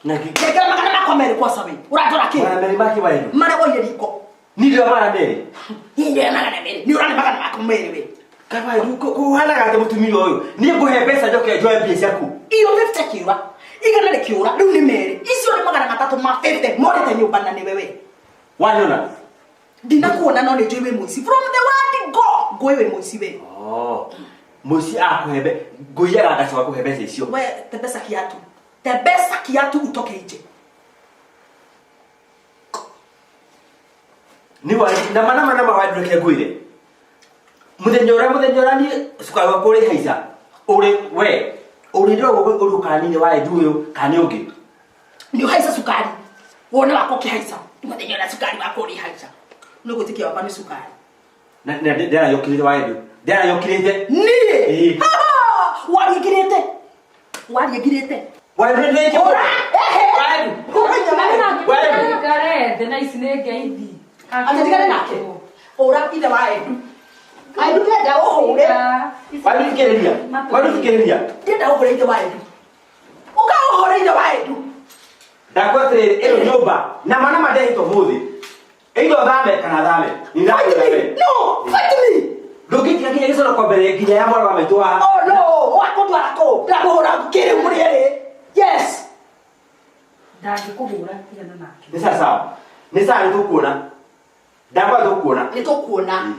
Na kĩ? Nengera magana makwa merĩ kwaca we. Ũrandora kĩ? Magana merĩ make waendu. Marĩa woire riko. Niĩ ndĩra magana merĩ. Niĩ ndĩra magana merĩ. Nĩ ũrane magana maku merĩ we. Kawaendu kũhanaga atĩ mũtumia ũyũ. Niĩ ngũhe mbeca njoke njoe mbia ciaku. Iyo 50 kĩũra. Igana rĩkĩũra. Rĩu nĩ merĩ. Icio nĩ magana matatũ ma 50 morĩte nyũmba na nĩwe we. Wanyona? Ndinakuona no nĩ njũĩ wĩ mũici. From the word go ngũĩ wĩ mũici we. Oh. Mũici akũhe mbe ngũiyaga ngacoka kũhe mbeca icio. We tembesa kiatu. Tembesa kiatu utoke nje. Nĩ wa nama nama nama waendu reke ngwĩre. Mũthenya ũrĩa mũthenya ũrĩa niĩ cukari wakwa ũrĩ haica. Ũrĩ we ũrĩ ndĩrogwo ũrĩ kana nĩ waendu ũyũ kana nĩ ũngĩ. Nĩ ũhaica cukari. Wone wakwa ũkĩhaica. Mũthenya ũrĩa cukari wakwa ũrĩhaica. Nĩ ũgwĩtĩkia wakwa nĩ cukari. Na na ndĩrayokĩrĩte waendu. Ndĩrayokĩrĩte. Niĩ? Ĩĩ. Wariĩngirĩte. Wariĩngirĩte. Waendu nĩ Ũra! Ehe! Waendu. Ũra inya waendu. Waendu. Ngare thĩ na ici nĩ ngeithi. Acha tigane nake. Ũra ithe wa Endu. Endu ndĩrenda ũhũre. Waendu thikĩrĩria. Waendu thikĩrĩria. Ndĩrenda ũhũre ithe wa Endu. Ũka ũhũre ithe wa Endu. Ndakwa atĩrĩrĩ ĩno nyũmba nama nama ndehĩtwo ũmũthĩ. Either ũthame kana thame. Nĩ Fight ndakwĩra me. we. No, fight me. Ndũngĩtiga nginya gĩconoko mbere nginya ya mwana wa maitũ haha. Oh no, wakũndwara kũ? Ndakũhũra ngĩrĩ mũrĩ erĩ. Yes. Ndangĩkũhũra tigana nake. Nĩ sawa sawa. Nĩ sawa nĩ tũkuona. Ndakwa tũkuona. Nĩ tũkuona.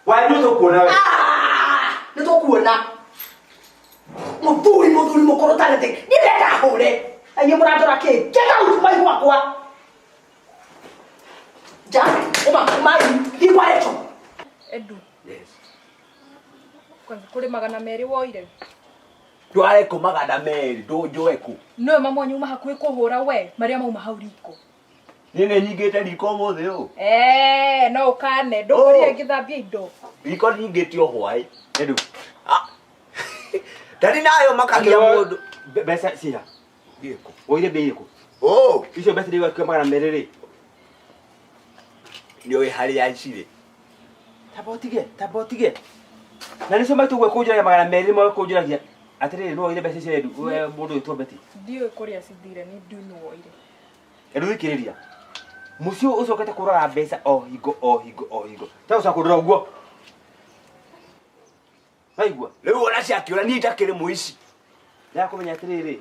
Waendu tũkuona we. Ah, nĩ tũkuona. Mũthuri mũthuri mũkũrũ tarĩ thĩ. Niĩ ndĩrenda hũre. Na inyuĩ mũrandora kĩ? Get out mai gwakwa. Ja, uma mai thiĩ kwa Rachel. Edu, Yes. kwanza kũrĩ magana merĩ woire. Ndware kũ magana merĩ ndũnjoe kũ. Nĩwe mama wanyu uma hakuhĩ kũhũra we marĩa mauma hau riko. Niĩ nĩ nyingĩte riko ũmũthĩ ũũ. Eh, no ũkane ndũkũrire ngĩthambia indo. Riko nyingĩte o hwaĩ. Edu. Ah. Ndari nayo makagia mũndũ. Mbeca ciha. Gĩkũ. Woire mbia irĩkũ? Oh, Icio mbeca iria wakiuga magana merĩ rĩ. nĩ ũĩ harĩa cirĩ. Tamba ũtige, tamba ũtige. Na nĩcio maitũ ũguo kũnjũragia magana merĩ nĩmo kũnjũragia. Atĩrĩrĩ, nĩ woire mbeca icio Edu, we mũndũ wĩtwo Betty. Ndiũĩ kũrĩa cithire nĩ ndiũĩ nũ woire. Edu thikĩrĩria. Mũciĩ ũyũ ũcokete kũraga mbeca o hingo o hingo o hingo. Tiga gũcoka kũndora ũguo. Waigua? Rĩu ona ciakĩũra niĩ itakĩrĩ mũici. Ndakũmenya atĩrĩrĩ.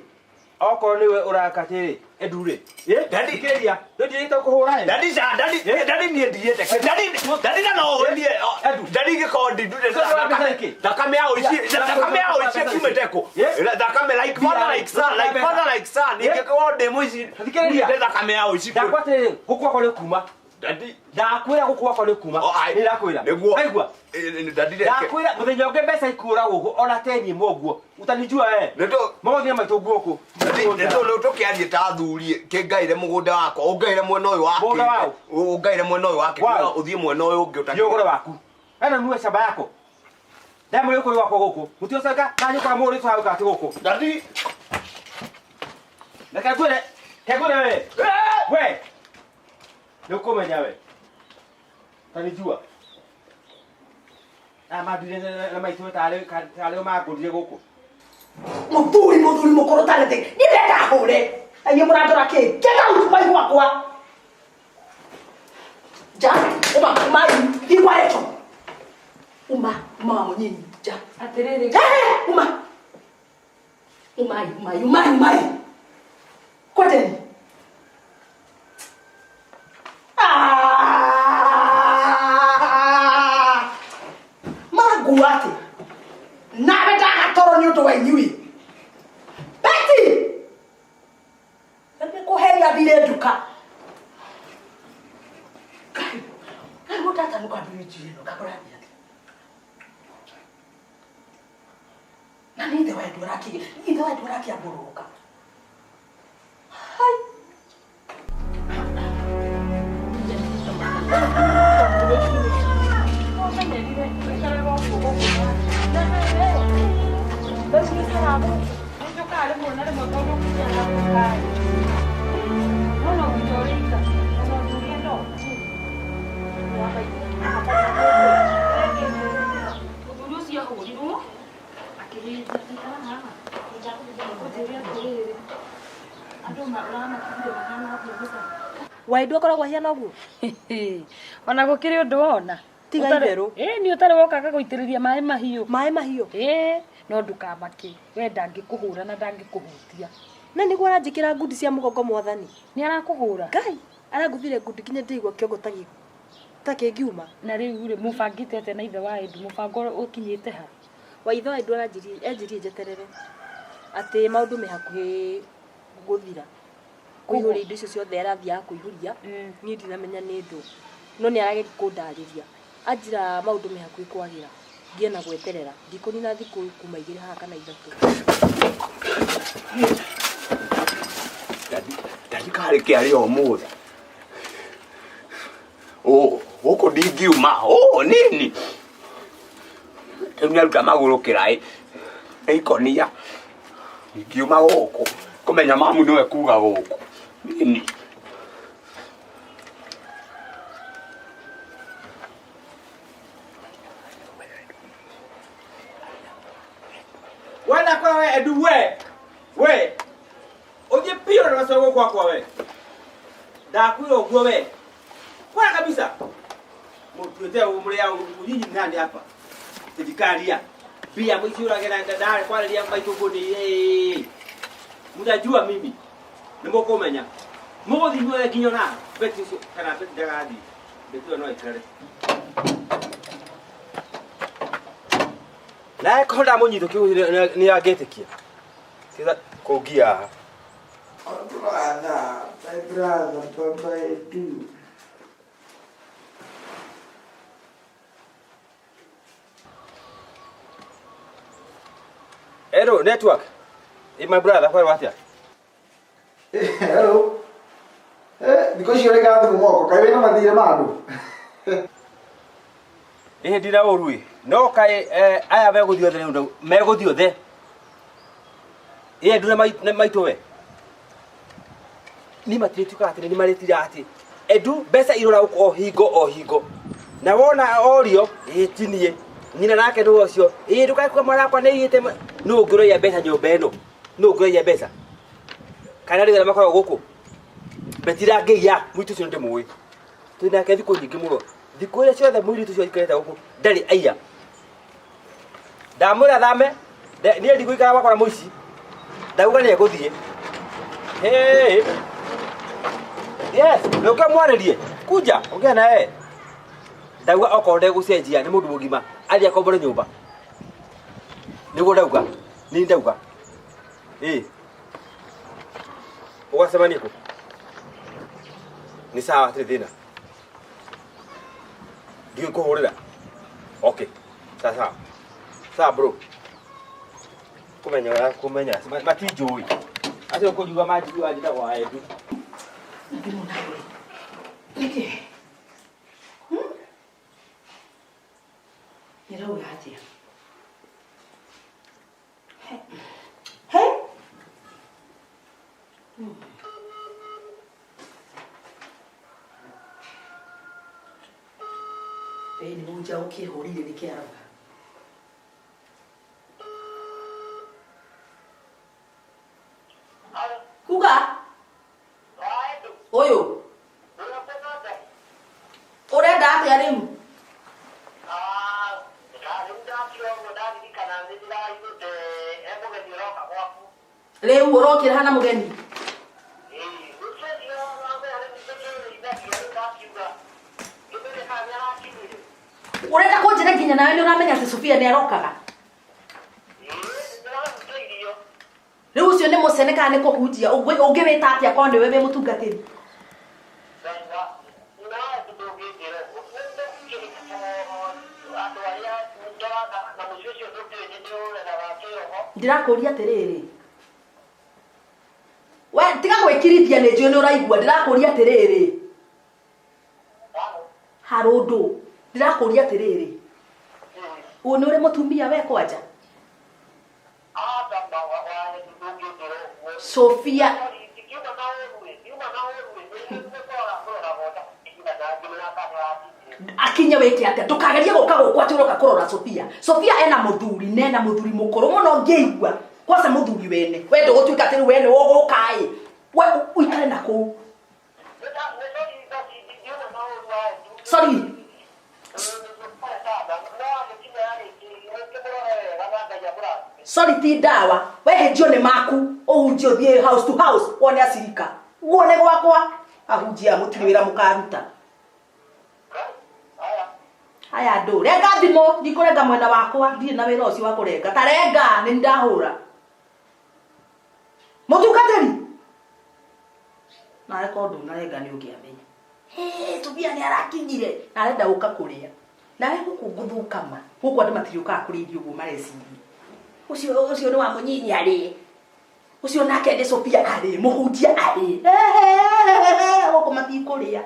Okorwo nĩwe ũraka atĩrĩ, Edu rĩ. Ĩ, Daddy. thikĩrĩria. Rĩu ndirĩte kũhũra ĩ. Dadi sa dadi dadi niĩ ndigĩte dadi dadi na no ũhũre niĩ Edu. dadi ingĩkorwo ndindute Ũcio mbeca nĩkĩ? thakame ya ũici thakame ya ũici ĩkiumĩte kũ Yes. thakame like father like son like father like son Yes. ingĩkorwo ndĩ mũici Thikĩrĩria. ndute thakame ya ũici kũ Ndakwa atĩrĩrĩ, gũkũ gwakwa nĩ kuma. dadi Ndakwĩra gũkũ gwakwa nĩ kuma. Oh, ai. Nĩ ndakwĩra. Nĩguo. Waigua? Dadi reke Ndakwĩra mũthenya ũngĩ mbeca ikũra gũkũ ona teni ĩmwe ũguo. Utanijua we. Nĩtũ Magũthiĩ na maitũ ũguo gũkũ. nĩtũ tũkĩarie ta athuri kĩngaire mũgũnda wakwa ũngaire mwena ũyũ wake Mũgũnda waũ? ũngaire mwena ũyũ wake Waũ? ũthiĩ mwena ũyũ ũngĩ Nĩ ũgũre waku. Ena nue shamba yako. Ndamũrĩ kũrĩ gwakwa gũkũ. Mũtioceka na nyũkwa mũrĩ tũhau gati gũkũ. Dadi Reke ngwĩre. Reke ngwĩre we. We. Nĩ ũkũmenya we. Tanijua. Aya mandire na maitũ tarĩ tarĩ o mangũrire gũkũ. Mũthuri mũthuri mũkũrũ tarĩ thĩ. Niĩ ndĩrenda hũre. Na inyuĩ mũrandora kĩ? Get out mai gwakwa. Ja, uma mai thiĩ kwa Rachel. Uma, uma wa mũnyinyi. Ja. Atĩrĩrĩ. Ehe, uma. Umai, umai, umai, umai. Kwendeni. Ah! Mangua atĩ nawe ndagatoro nĩ ũndũ wa inyuĩ. Betty! Nĩ kũheria thire nduka. Ngai, Ngai mũtatanuka ndwinji ĩno ngakũrathia atĩa? Na nĩ ithe wa Endu arakĩ ithe wa Endu arakĩambũrũka. Hai. Mũthuri ũcio ahũrirwo akĩrĩithia haha. Ũnjĩre atĩrĩrĩ, andũ Andũ ũramatigire mahana atĩa mũcamo? Waindu akoragwo ahiana ũguo? Ona gũkĩrĩ ũndũ wona. Tiga itherũ. Ĩĩ nĩ ũtarĩ woka agagũitĩrĩria maĩ mahiũ. Maĩ mahiũ? Ĩĩ, no ndũkamake. We ndangĩkũhũra na ndangĩkũhutia. Na nĩguo aranjĩkĩra ngundi cia mũgongo mwathani. Nĩ arakũhũra? Ngai, aranguthire ngundi nginya ndĩigua kĩongo ta ta kĩngiuma. Na rĩu rĩ, mũbangĩte atĩa na ithe wa Edu? Mũbango ũkinyĩte ha? Wa ithe wa Edu aranjĩrire enjĩrire njeterere atĩ maũndũ me hakuhĩ gũthira. Kũihũria indo icio ciothe arathiaga kũihũria, niĩ ndinamenya nĩ ndũ. No nĩ arageria kũndarĩria. Anjĩra maũndũ me hakuhĩ kwagĩra, ngĩe na gweterera. Ndikũnina thikũ kuma igĩrĩ haha kana ithatũ. Ndadi karĩ kĩarĩ ũmũthĩ. Ũ, gũkũ ndingiuma. Ũ, nini. Rĩu nĩaruta magũrũ kĩraĩ. Nĩ ikonia. Ndingiuma gũkũ. Kũmenya mamu nĩwe kuga gũkũ. Nini. Wenda kwa we edu we. We. Ũthiĩ biũ na macogo gwakwa we. Ndakwĩra ũguo we. Kwara kabisa. Mũtuĩte mũrĩa nyinyi ni nani hapa? Thirikaria. Pia mwiciũrage na ndarĩ kwarĩria maitũ ngũni. Mũtajua mimi. Nĩ mũkũmenya. Mũgũthiĩ inyuothe nginya ona Beti ũcio kana Beti ndagathiĩ. Beti ũyũ no aikare. Nawe korwo ndamũnyitwo kĩu nĩ angĩtĩkia. Tiga kũngia haha. Brother, my brother, Baba Edu. Hello, network. Eh, my brother, kwa atia? Hello. Thikũ ici ũrĩkaga thimũ moko, kaĩ wĩna mathirĩ ma andũ? Ĩhĩ ndina ũru ĩ. No kaĩ aya megũthiĩ othe rĩu megũthiĩ othe. Ĩ Edu na maitũ we. Ni matirĩtuĩkaga atĩ nĩ marĩtira atĩ Edu mbeca irora gũkũ o hingo o hingo. Na wona orio ĩ ti niĩ. Nyina nake nĩ ũcio. Ĩ ndũkae kuga mwana wakwa nĩ aiyĩte nũ ũngĩroiya mbeca nyũmba ĩno? Nũ ũngĩroiya mbeca? Kana rĩu arĩa makoragwo gũkũ? Metirangĩiya mũirĩtu ũcio nĩndĩmũĩ. Twĩ nake thikũ nyingĩ mũno. Thikũ iria ciothe mũirĩtu ũcio aikarĩte gũkũ ndarĩ aiya. Ndamwĩra thame, niĩ ndigũikara gwakwa na mũici. Ndauga nĩ egũthiĩ. Hey. Yes, nũke mwarĩrie. Kuja, ongea na yeye. Ndauga okorwo ndegũcenjia nĩ mũndũ mũgima, athiĩ akombore nyũmba. Nĩguo ndauga. Niĩ ndauga. Ĩ. Ũgacemania kũ? Nĩ sawa, hatirĩ thĩna. Ndiũĩ kũhũrĩra. Okay. Sawa sawa. Sawa bro. Kũmenya ũrĩa kũmenya. Matinjũĩ. Acio kũnjigua manjigua njĩtagwo wa Edu. Nĩkĩ? Nĩrauga atĩa? He? Ĩĩ nĩ mũnja ũkĩhũrire nĩkĩ arauga? Kuga? Ũyũ? Ũrenda atĩa rĩu? Rĩu ũrokĩra hana mũgeni? Ũrenda kũnjĩra nginya nawe nĩ ũramenya atĩ Sofia nĩ arokaga? Rĩu ũcio nĩ mũcene kana nĩ kũhunjia? Ũngĩwĩta atĩa korwo nĩwe wĩ mũtungatĩri? Ndĩrakũria atĩrĩrĩ, we tiga gwĩkirithia nĩ njũĩ nĩ ũraigua. Ndĩrakũria atĩrĩrĩ, harũndũ, ndĩrakũria atĩrĩrĩ, ũyũ nĩ ũrĩ mũtumia we kwanja? Sofia akinye wike atia ndukagerie guka guku ati uroka kurora Sofia. Sofia ena muthuri na ena muthuri mukuru muno ngiigua kwaca muthuri wene we ndugutuika ati riu wene uguka i We ũikare na kũu. Sorry. Sorry ti ndawa. We hĩnjio nĩ maku. Ũhunjie ũthiĩ house to house wone acirika. Guone gwakwa. Ahunjia mũtirĩ wĩra mũkaruta. Aya andũ, renga thimũ, ndikũrenga mwena wakwa, ndirĩ na wĩra ũcio wa kũrenga. Ta renga, nĩ ndahũra. Mũtungatĩri. Nawe korwo ndũnarenga nĩ ũngĩamenya. Hĩ, Tobia nĩ arakinyire. Na arenda gũka kũrĩa. Nawe gũkũ ngũthũkama. Gũkũ andũ matiriũkaga kũrĩa irio ũguo mareciria. Ũcio ũcio nĩ wa mũnyinyi arĩe. Ũcio nake nĩ Sophia arĩe, mũhunjia arĩe. Gũkũ matikũrĩa.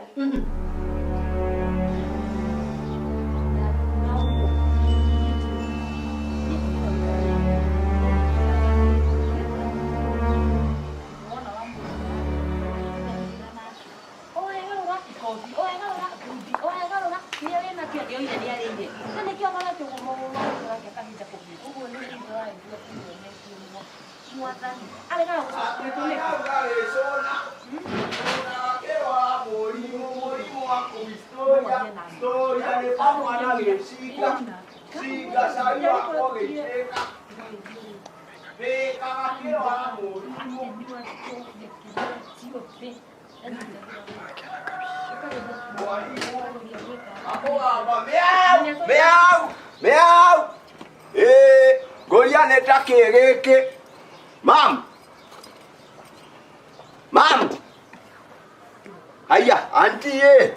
Meow! Meow! Eh, ngoria nĩ ta kĩ gĩkĩ? Mam! Mam! Haiya, auntie ĩ.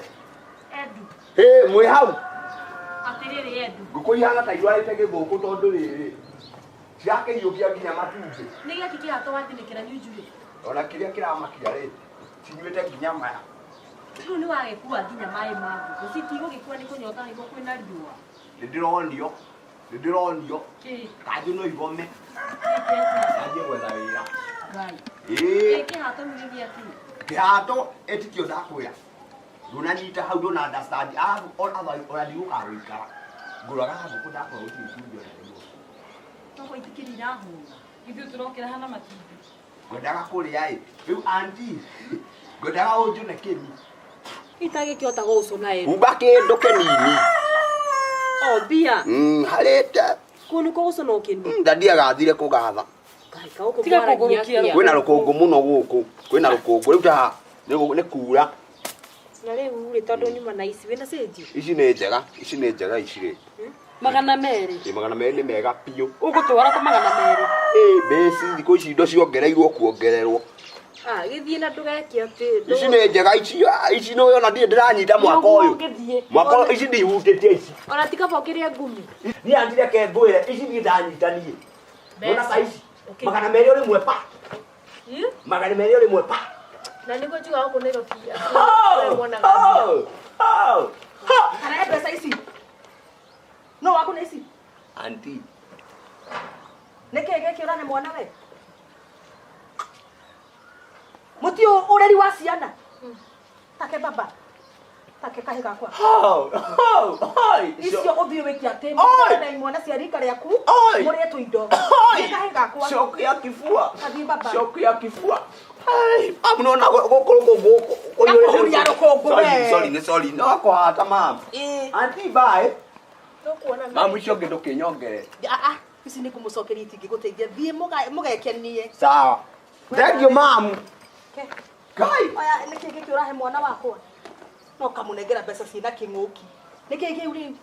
Edu. Ĩ, mwĩ hau? Atĩrĩrĩ Edu. Ngũkũ ihana ta irwarĩte gĩthũkũ tondũ rĩrĩ cirakĩiyũkia nginya matumbĩ. Nĩ gĩakĩ kĩhato wathinĩkĩra nĩ Ona kĩrĩa kĩramakia rĩ, cinyuĩte nginya maya. Rĩu nĩ wagĩkua nginya maĩ ma ngũkũ. Citigũgĩkua nĩ kũnyota nĩguo kwĩna riũa. Nĩ ndĩronio, nĩ ndĩronio. Kĩ? Kanjũ no igome. Anjie gwetha wĩra. Ngai. Ĩĩ. Kĩ kĩhato nĩ gĩakĩ? Kĩhato ĩtikio ndakwĩra. Ndũnanyita hau ndũna understand. Arabu ona ona ndigũkaga gũikara. Ngũraga ngũkũ ndakorwo gũtirĩ itumbĩ ona rĩmwe. Toko itikĩrĩ irahũna. Ithuĩ tũrokĩra hana matumbĩ. Ngwendaga kũrĩa ĩ. Rĩu auntie, ngwendaga ũnjũne kĩni. Itagĩkĩhota gũgũcũna Edu. Umba kĩndũ kĩnini. O mbia. Harĩte. Kũu nĩkuo gũcũna ũkĩni. Ndadi agathire kũgatha. Ngai kaũkũ Tiga mwaragia kũgũrũkia atĩa? Kwĩna rũkũngũ mũno gũkũ. Kwĩna rũkũngũ. Rĩu ta nĩ kura. Na rĩu rĩ tondũ nyuma na ici wĩna cĩnji? Ici nĩ njega. Ici nĩ njega ici rĩ. 200. Ĩ 200 nĩ mega biũ. Ũgũtwara kũ 200? Ĩ mbeci thikũ ici indo ciongereirwo kuongererwo. Ah, gĩthiĩ na ndũgeke atĩ. Ici nĩ njega ici ici no yona ndirĩ ndĩranyita mwaka ũyũ. Ũgĩthiĩ. Mwaka ũyũ ici ndihutĩtie ici. Ona ti kaba ũkĩrĩe ngumi. Niĩ auntie reke ngwĩre ici niĩ ndanyita niĩ. Nona ta ici. 200 o rĩmwe pa. 200 o rĩmwe pa. Na nĩguo njugaga gũkũ Nairobi. Oh! Wonaga mbia. Oh! Oh! Ha! Kana mbeca ici. No waku nĩ ici. Auntie. Nĩ kĩĩ gĩkĩ ũrane mwana we? Mũti ũreri wa ciana. Take baba. Take kahĩ gakwa. Oh! Oh! Oi! Icio ũthiĩ wĩke atĩ Oi! na imwana cia rika rĩaku Oi! mũrĩe tũindo. Oi! Nĩ kahĩ gakwa. Shoki ya kifua. Athiĩ baba. Shoki ya kifua. Ai, amu nona gũkũ rũkũngũ gũkũ. Gakũhuria rũkũngũ Sorry, we. sorry, nĩ sorry. No kũhata mam. Ĩĩ. Auntie bye. Tũkuona Mamu icio ũngĩ ndũkĩnyongere. Ah ah, ici nĩ ngũmũcokeria itingĩgũteithia. Thiĩ mũgekenie. Sawa. Thank you mam. Ke. Kai. Oya nĩ kĩĩ gĩkĩ ũrahe mwana wakwa? No kamũnengera mbeca ciĩna kĩng'ũki. Nĩ kĩĩ kĩu rĩu?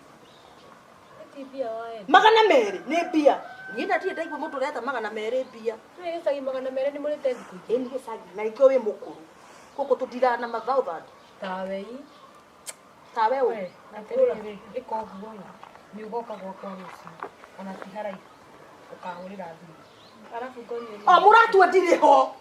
200 nĩ mbia. Niĩ na ndirĩ ndaigua mũndũ ũreta 200 mbia. Nĩ gĩcagi 200 nĩ mũrĩte thikũ Ĩ nĩ gĩcagi na nĩkĩo wĩ mũkũrũ. Gũkũ tũndiraga na mathousand. Tawe i. Tawe ũ. We, atĩrĩrĩ, ĩka ũguo ĩ. Nĩ ũgoka gwakwa rũciũ. Ona ti haraihu. Ũkahũrĩra thimũ. Arabu ngonie. O mũratua ndirĩ ho.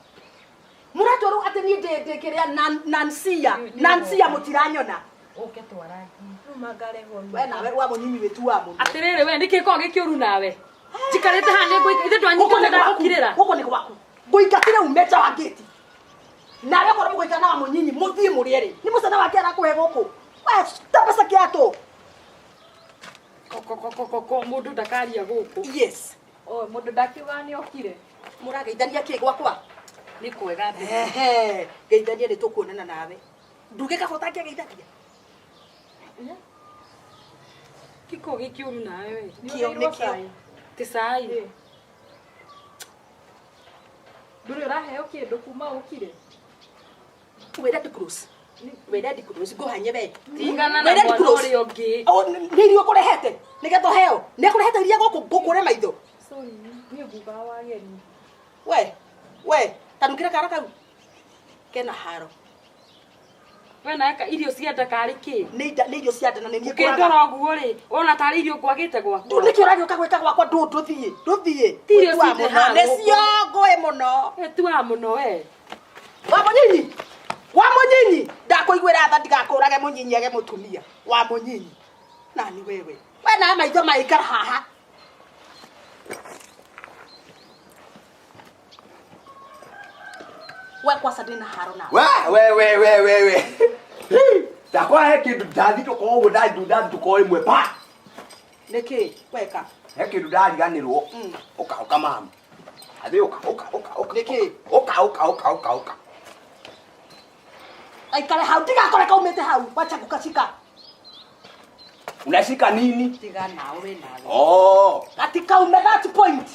Mũratua rĩu atĩ niĩ ndĩ kĩrĩa Nansia. Nansia mũtiranyona. Ũke twarangie. Rĩu mangarehwo. We nawe wa mũnyinyi wĩtuaga mũno. Atĩrĩrĩ we, nĩkĩ gĩkoragwo gĩkĩũru nawe? Njikarĩte haha nĩ ngũika, ithe Gũkũ ndwanyita nĩ gwaku. ndagũkirĩra. Gũkũ nĩ gwaku. Ngũingatĩre ume nja wa ngĩti. Nawe korwo mũgũikara na wa mũnyinyi mũthiĩ mũrĩe rĩ. Nĩ mũcana wake arakũhe gũkũ. We ta mbeca kĩatũ. Ko mũndũ ndakaria gũkũ. Yes. O mũndũ ndakiuga nĩ okire. Mũrageithania kĩ gwakwa? Nĩ kwega mbere. Ehe, geithania nĩ tũkuonana nawe. Nduge kaba ũtangĩgeithania. Kiko gĩkĩũru nawe we. Kĩo nĩ kĩo. Ti cai. Ndũrĩ ũraheo kĩndũ kuma ũkire. Wĩ Red Cross. Wĩ Red Cross ngũhanye we. Tigana na Wĩ Red mwana Cross. ũrĩa ũngĩ. O nĩ irio ũkũrehete nĩgetha ũheo. Nĩ akũrehete iria gũkũ ngũkũre maitho. Sorry, niĩ ngugaga wageni. We, we, tanukĩra kara kau. Kena haro. We nawe irio cia nda karĩ kĩ? Nĩ inda nĩ irio cia nda na nĩ niĩ ngũraga. Ũkĩndora ũguo rĩ, wona tarĩ irio ngwagĩte gwakwa. Ndũ nĩkĩ ũragĩũka gwĩka gwakwa ndũ ndũthiĩ ndũthiĩ. Ti irio Wĩtuaga ciĩ mũno haha nĩcio ngũĩ mũno. Tuaga mũno we. Wa mũnyinyi wa mũnyinyi ndakũiguĩra tha ndigakũrage mũnyinyi age mũtumia wa mũnyinyi nani wewe we na maitho maikara haha we kwaca ndĩna haro nawe We we we we we we. Ndakora he kĩndũ ndathitũka ũguo ndathitũka o ĩmwe pa. nĩkĩ weka He kĩndũ ndariganĩrwo. Ũka ũka mamu. Athĩ ũka ũka ũka ũka. Nĩkĩ? Ũka ũka ũka ũka ũka. Aikare hau ndigakore kaumĩte hau wacha gũkacika Unashika nini? tiga nawe we nawe Oh, gatikaume that point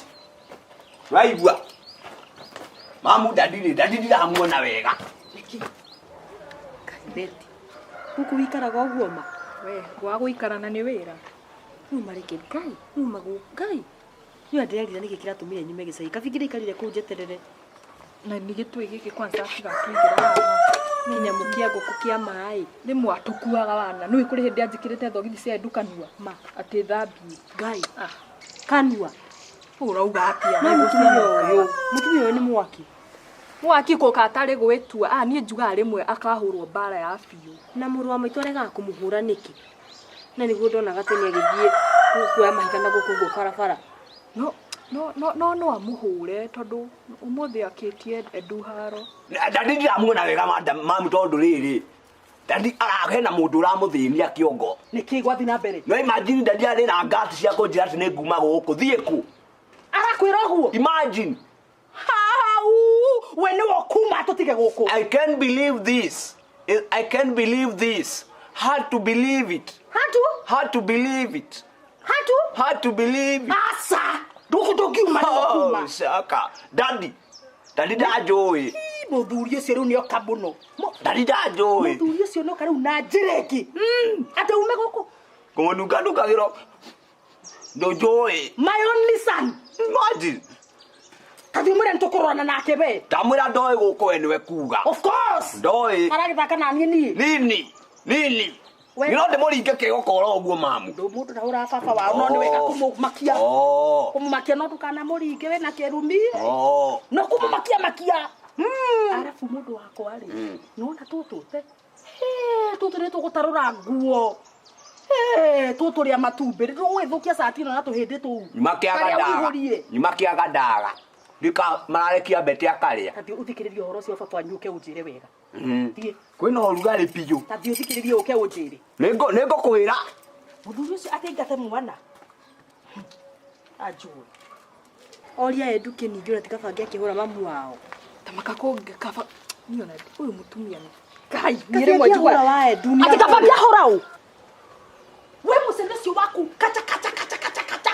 waigua. Mamu ndadiri ndadiri ndiramuona wega. nĩkĩ Beti. Gũkũ wikaraga ũguo ma. We, gwa gũikara na nĩ wĩra. Rĩu mareke Ngai, rĩu magũ Ngai. Niĩ ndĩrerira nĩkĩ kĩratũmire nyume gĩcagi. Kabingĩ ndaikarire kũu njeterere. Na nĩ gĩtũĩ gĩkĩ kwanza tigatũigĩra haha. Kĩnyamũ kĩa ngũkũ kĩa maĩ. Rĩmwe atũkuaga wana. Nĩũĩ kũrĩ hĩndĩ anjĩkĩrĩte thogithi cia Edu kanua. Ma. Atĩ thambie. Ngai. Ah. Kanua. Ũrauga atĩa? No mũtumia ũyũ. Mũtumia ũyũ nĩ mwaki. Mwaki kũka atarĩ gwĩtua. Ah, niĩ njugaga rĩmwe akahũrwo mbara ya biũ. Na mũrũ wa maitũ aregaga kũmũhũra nĩkĩ? Na nĩguo ndonaga tene agĩthiĩ kuoya mahiga na gũkũ ũguo barabara. No no no no no amũhũre tondũ ũmũthĩ akĩtie Edu haro. Ndadi ndiramuona wega mamu tondũ rĩrĩ. Ndadi hena mũndũ ũramũthĩnia kĩongo. nĩkĩ gwathiĩ na mbere No imagine ndadi arĩ na ngati cia kũnjĩra atĩ nĩ nguma gũkũ. Thiĩ kũ? arakwĩra ũguo Imagine. hau we nĩwe ũkuma tũtige gũkũ I can't believe this. I can't believe this. Hard to believe it. hatu Hard to believe it. hatu Hard to believe it. aca ndũkũ ndũngiuma nĩwe ũkuma Oh, shaka. Daddy. Daddy ndanjũĩ. Mũthuri ũcio rĩu nĩoka mũno Daddy ndanjũĩ. Mũthuri ũcio nĩoka rĩu na njĩra ĩngĩ atĩ ume gũkũ Kũmũnunga nungagĩro. Ndũnjũĩ. My only son. Imagine. Kathiĩ ũmwĩre nĩtũkũrorana nake we. Ndamwĩra ndoĩ gũkũ we nĩwe kuga. Of course. Ndoĩ. Aragĩthaka naniĩ niĩ. Nini. Nini. We- Nĩ no ndĩmũringe kĩgokora ũguo mamu. Ndũ mũndũ ndahũraga baba wao no nĩ wega kũmũmakia. Oh. Kũmũmakia no ndũkanamũringe we na kĩrumi. Oh. No kũmũmakia makia. Arabu mũndũ wakwa rĩ, nĩwona tũtũ te? Tũtũ nĩ tũgũtarũra nguo. Tũtũ rĩa matumbĩ nĩ tũgũgĩthũkia cati ĩno na tũhĩndĩ tũu. Nyuma kĩaga Karĩa ndaga. ũihũrie. Nyuma kĩaga ndaga. Ndika mararekia mbete akarĩa. Ta thiĩ ũthikĩrĩrie ũhoro ũcio baba wanyu ũke ũnjĩre wega. Thiĩ. Kwĩna ũrugarĩ biũ. Ta thiĩ ũthikĩrĩrie ũke ũnjĩre. Nĩngũkwĩra. Mũthuri ũcio akĩingate mwana. Anjũĩ. Oria Edu kĩningĩ ũrĩa ti kabangi akĩhũra mamu wao. Ta maka kũngĩ kaba niĩ ona ũyũ mũtumia nĩ Ngai niĩ Kabangi rĩmwe ahũra njugaga wa Edu nĩ Atĩ kabangi ahũra ũ? We mũcene ũcio waku kacha kacha kacha kacha kacha.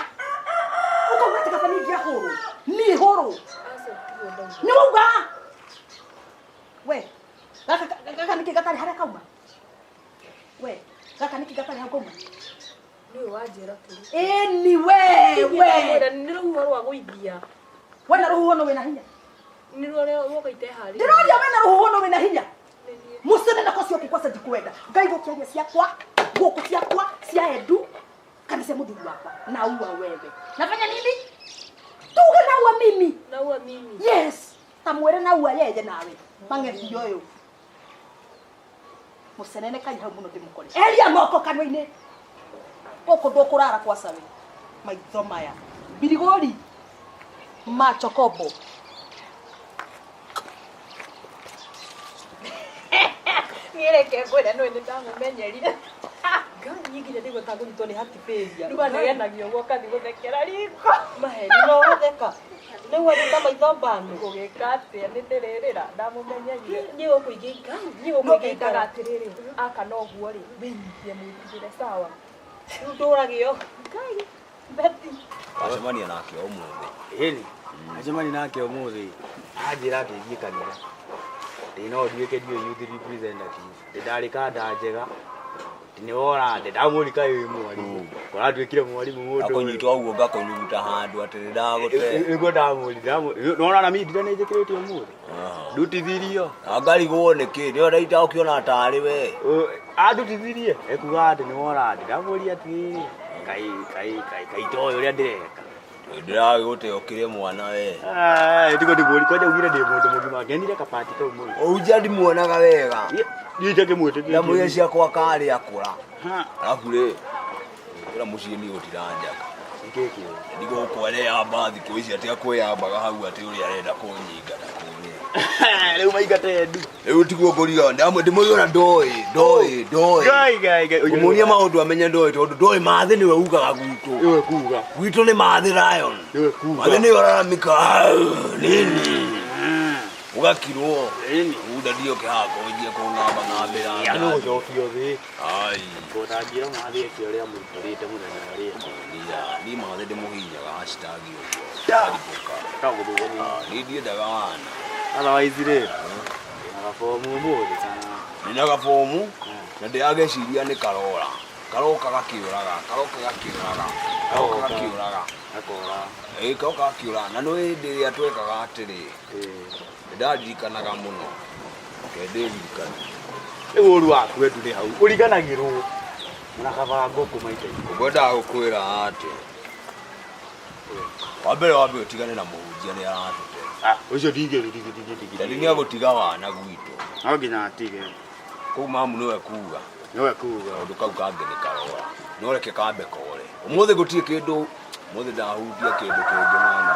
Ũkauga atĩ kaba niĩ ingĩahũrwo. Niĩ hũrwo. Nĩ wauga? We, gaka gaka nĩkĩ gatarĩ harĩa kauma? We, gaka nĩkĩ gatarĩ hau kauma? Nĩwe wanjĩra tũrĩ. Ĩni we, we. Nĩ rũhuho rwa gũithia. We na rũhuho no wĩna hinya. Nĩ rũrĩa ruoka iteharĩirie. Ndĩroria we na rũhuho no wĩna hinya. Mũcene nako cio kwasa ndikwenda. Ngai gũkĩaria ciakwa, gũkũ ciakwa, cia Edu, kana cia mũthuri wakwa. Naua wewe. Nafanya nini? Tuge naua mimi. Naua mimi. Yes. Ta mwĩre naua yeye nawe. Mang'ethi ũyũ. Mũcenene kai hau mũno ndĩmũkore. Eria moko kanua-inĩ. Gũkũ ndũkũrara kwa sawe. Maitho maya. Birigori. Machokobo. Niĩ reke ngwĩre nĩwe nĩ ndamũmenyerire. Ngai niĩ nginya ndĩgua ta ngũnyitwo nĩ hatibĩria. Rĩu anegenagia ũguo ũgathiĩ gũthekera riko. Maheni no ũtheka. Nĩguo ruta maitho mbano. Ngũgĩka atĩa nĩ ndĩrĩrĩra ndamũmenyeire. Niĩ gũkũ ingĩikara, niĩ No gũkũ ingĩikara. endaga atĩrĩrĩ, aka no ũguo rĩ, wĩnyihie mwĩtigĩre sawa. Rĩu ndũragio. Ngai, Betty. Wacemania nake ũmũthĩ. Ĩni, acemania nake ũmũthĩ, anjĩra atĩ thiĩ kanitha. Ndĩ no nduĩke ndiũĩ youth representative. Ndĩ ndarĩ kanda njega. Ndĩ nĩ wora, ndĩ ndamũrika wĩ mwarimũ. Kũratuĩkire mwarimũ mũndũ. Akũnyita ũguo ngakũnyuguta handũ atĩ nĩ ndagũte. Nĩguo ndamũri, ndamũri. Nona na mimi ndira nĩ njĩkĩrĩte ũmũthĩ. Ndutithirio. Ngarigwo nĩkĩ nĩyo ndaita ũkĩona tarĩ we. Andutithirie. Ekuga atĩ nĩ wora, ndĩ ndamũria atĩrĩrĩ. Kai kai kai kai toĩ ũrĩa ndĩreka. Ndĩragĩgũte ũkĩrĩ mwana we. Ah, ndiko ndimũri kwanja ugire ndĩ mũndũ mũgima ngenire kabati kau mũno. Ũnja ndimuonaga wega. Niĩ njakĩmwĩtĩkĩtie. Ndamwĩre ciakwa karĩ akũra. Arabu rĩ, kũrĩa mũciĩ niĩ gũtiranjaka. Ndigũkũ areyamba thikũ ici atĩ akwĩyambaga hau atĩ ũrĩa arenda kũnyingata kũrĩa. Rĩu maingate ndu. Rĩu tiguo ngũriga ndĩmũiga ndoĩ ndoĩ ndoĩ. Ngai ngai ngai. Ũmũrie maũndũ amenye ndoĩ tondũ ndoĩ mathĩ nĩwe ugaga gwitũ. Nĩwe kuga. Gwitũ nĩ mathĩ Lion. Nĩwe kuga. Mathĩ nĩwe ũraramika nini. Ũgakirwo. Unda ndiũke haha kũnjia kũng'amba ng'ambĩra. Ya no gũcokio thĩ. Ai. Ngũtangira mathĩ eke ũrĩa mũikarĩte mũthenya ũrĩa. Nira, niĩ mathĩ ndĩmũhinyaga hashtag ũguo. Ndagũthũka. Niĩ ndiendaga wana. Otherwise rĩ. Ndĩna gabomu ũmũthĩ kana. Ndĩna gabomu na ndĩrageciria nĩ karora. Karoka gakĩũraga, karoka gakĩũraga, karoka gakĩũraga. Gakora. Ĩĩ karoka gakĩũraga. Na nĩ hĩndĩ ĩrĩa twekaga atĩrĩ. Nĩndaririkanaga mũno. Reke ndĩririkane. Rĩu ũru waku endu nĩ hau. Ũriganagĩrwo. Na kaba ngũkũ maita ikũmi. Ngwendaga gũkwĩra atĩ wa mbere wambe ũtigane na mũhunjia nĩ aratũte. Ũcio ndingĩ ndingĩ ndingĩ ndingĩ. Ndadi nĩ agũtiga wana gwitũ. No nginya atige. Kũu mamu nĩwe kuga. Nĩwe kuga. Kaũndũ kau kangĩ nĩ karora. No reke kambe kore. Ũmũthĩ gũtirĩ kĩndũ, ũmũthĩ ndahutia kĩndũ kĩngĩ mani.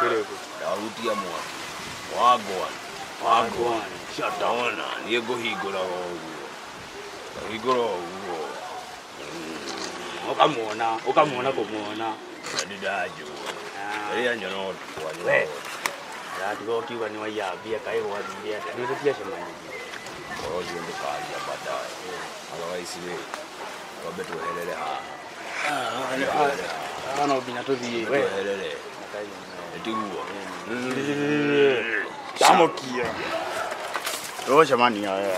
Kĩrĩkũ? Ndahutia mwaki. Wagwan. Wagwan. Shataona. Niĩ ngũhingũraga ũguo. Ngahingũra ũguo. Ũkamuona, ũkamuona kũmuona. Ndadi ndanjũĩ. Rĩrĩa nyona ũtukũ anyona We. Ndatiga ũkiuga nĩ waiya mbia kaĩ gwathire atĩa. Nĩ tũtiacemanirie. Ũhoro ũcio ndũkaria baadaye. Otherwise rĩ, twambe tweherere haha. Haha no nginya tũthiĩ. Twambe tweherere. Nĩtiguo. Ndamũkia. Tũgũcemania we.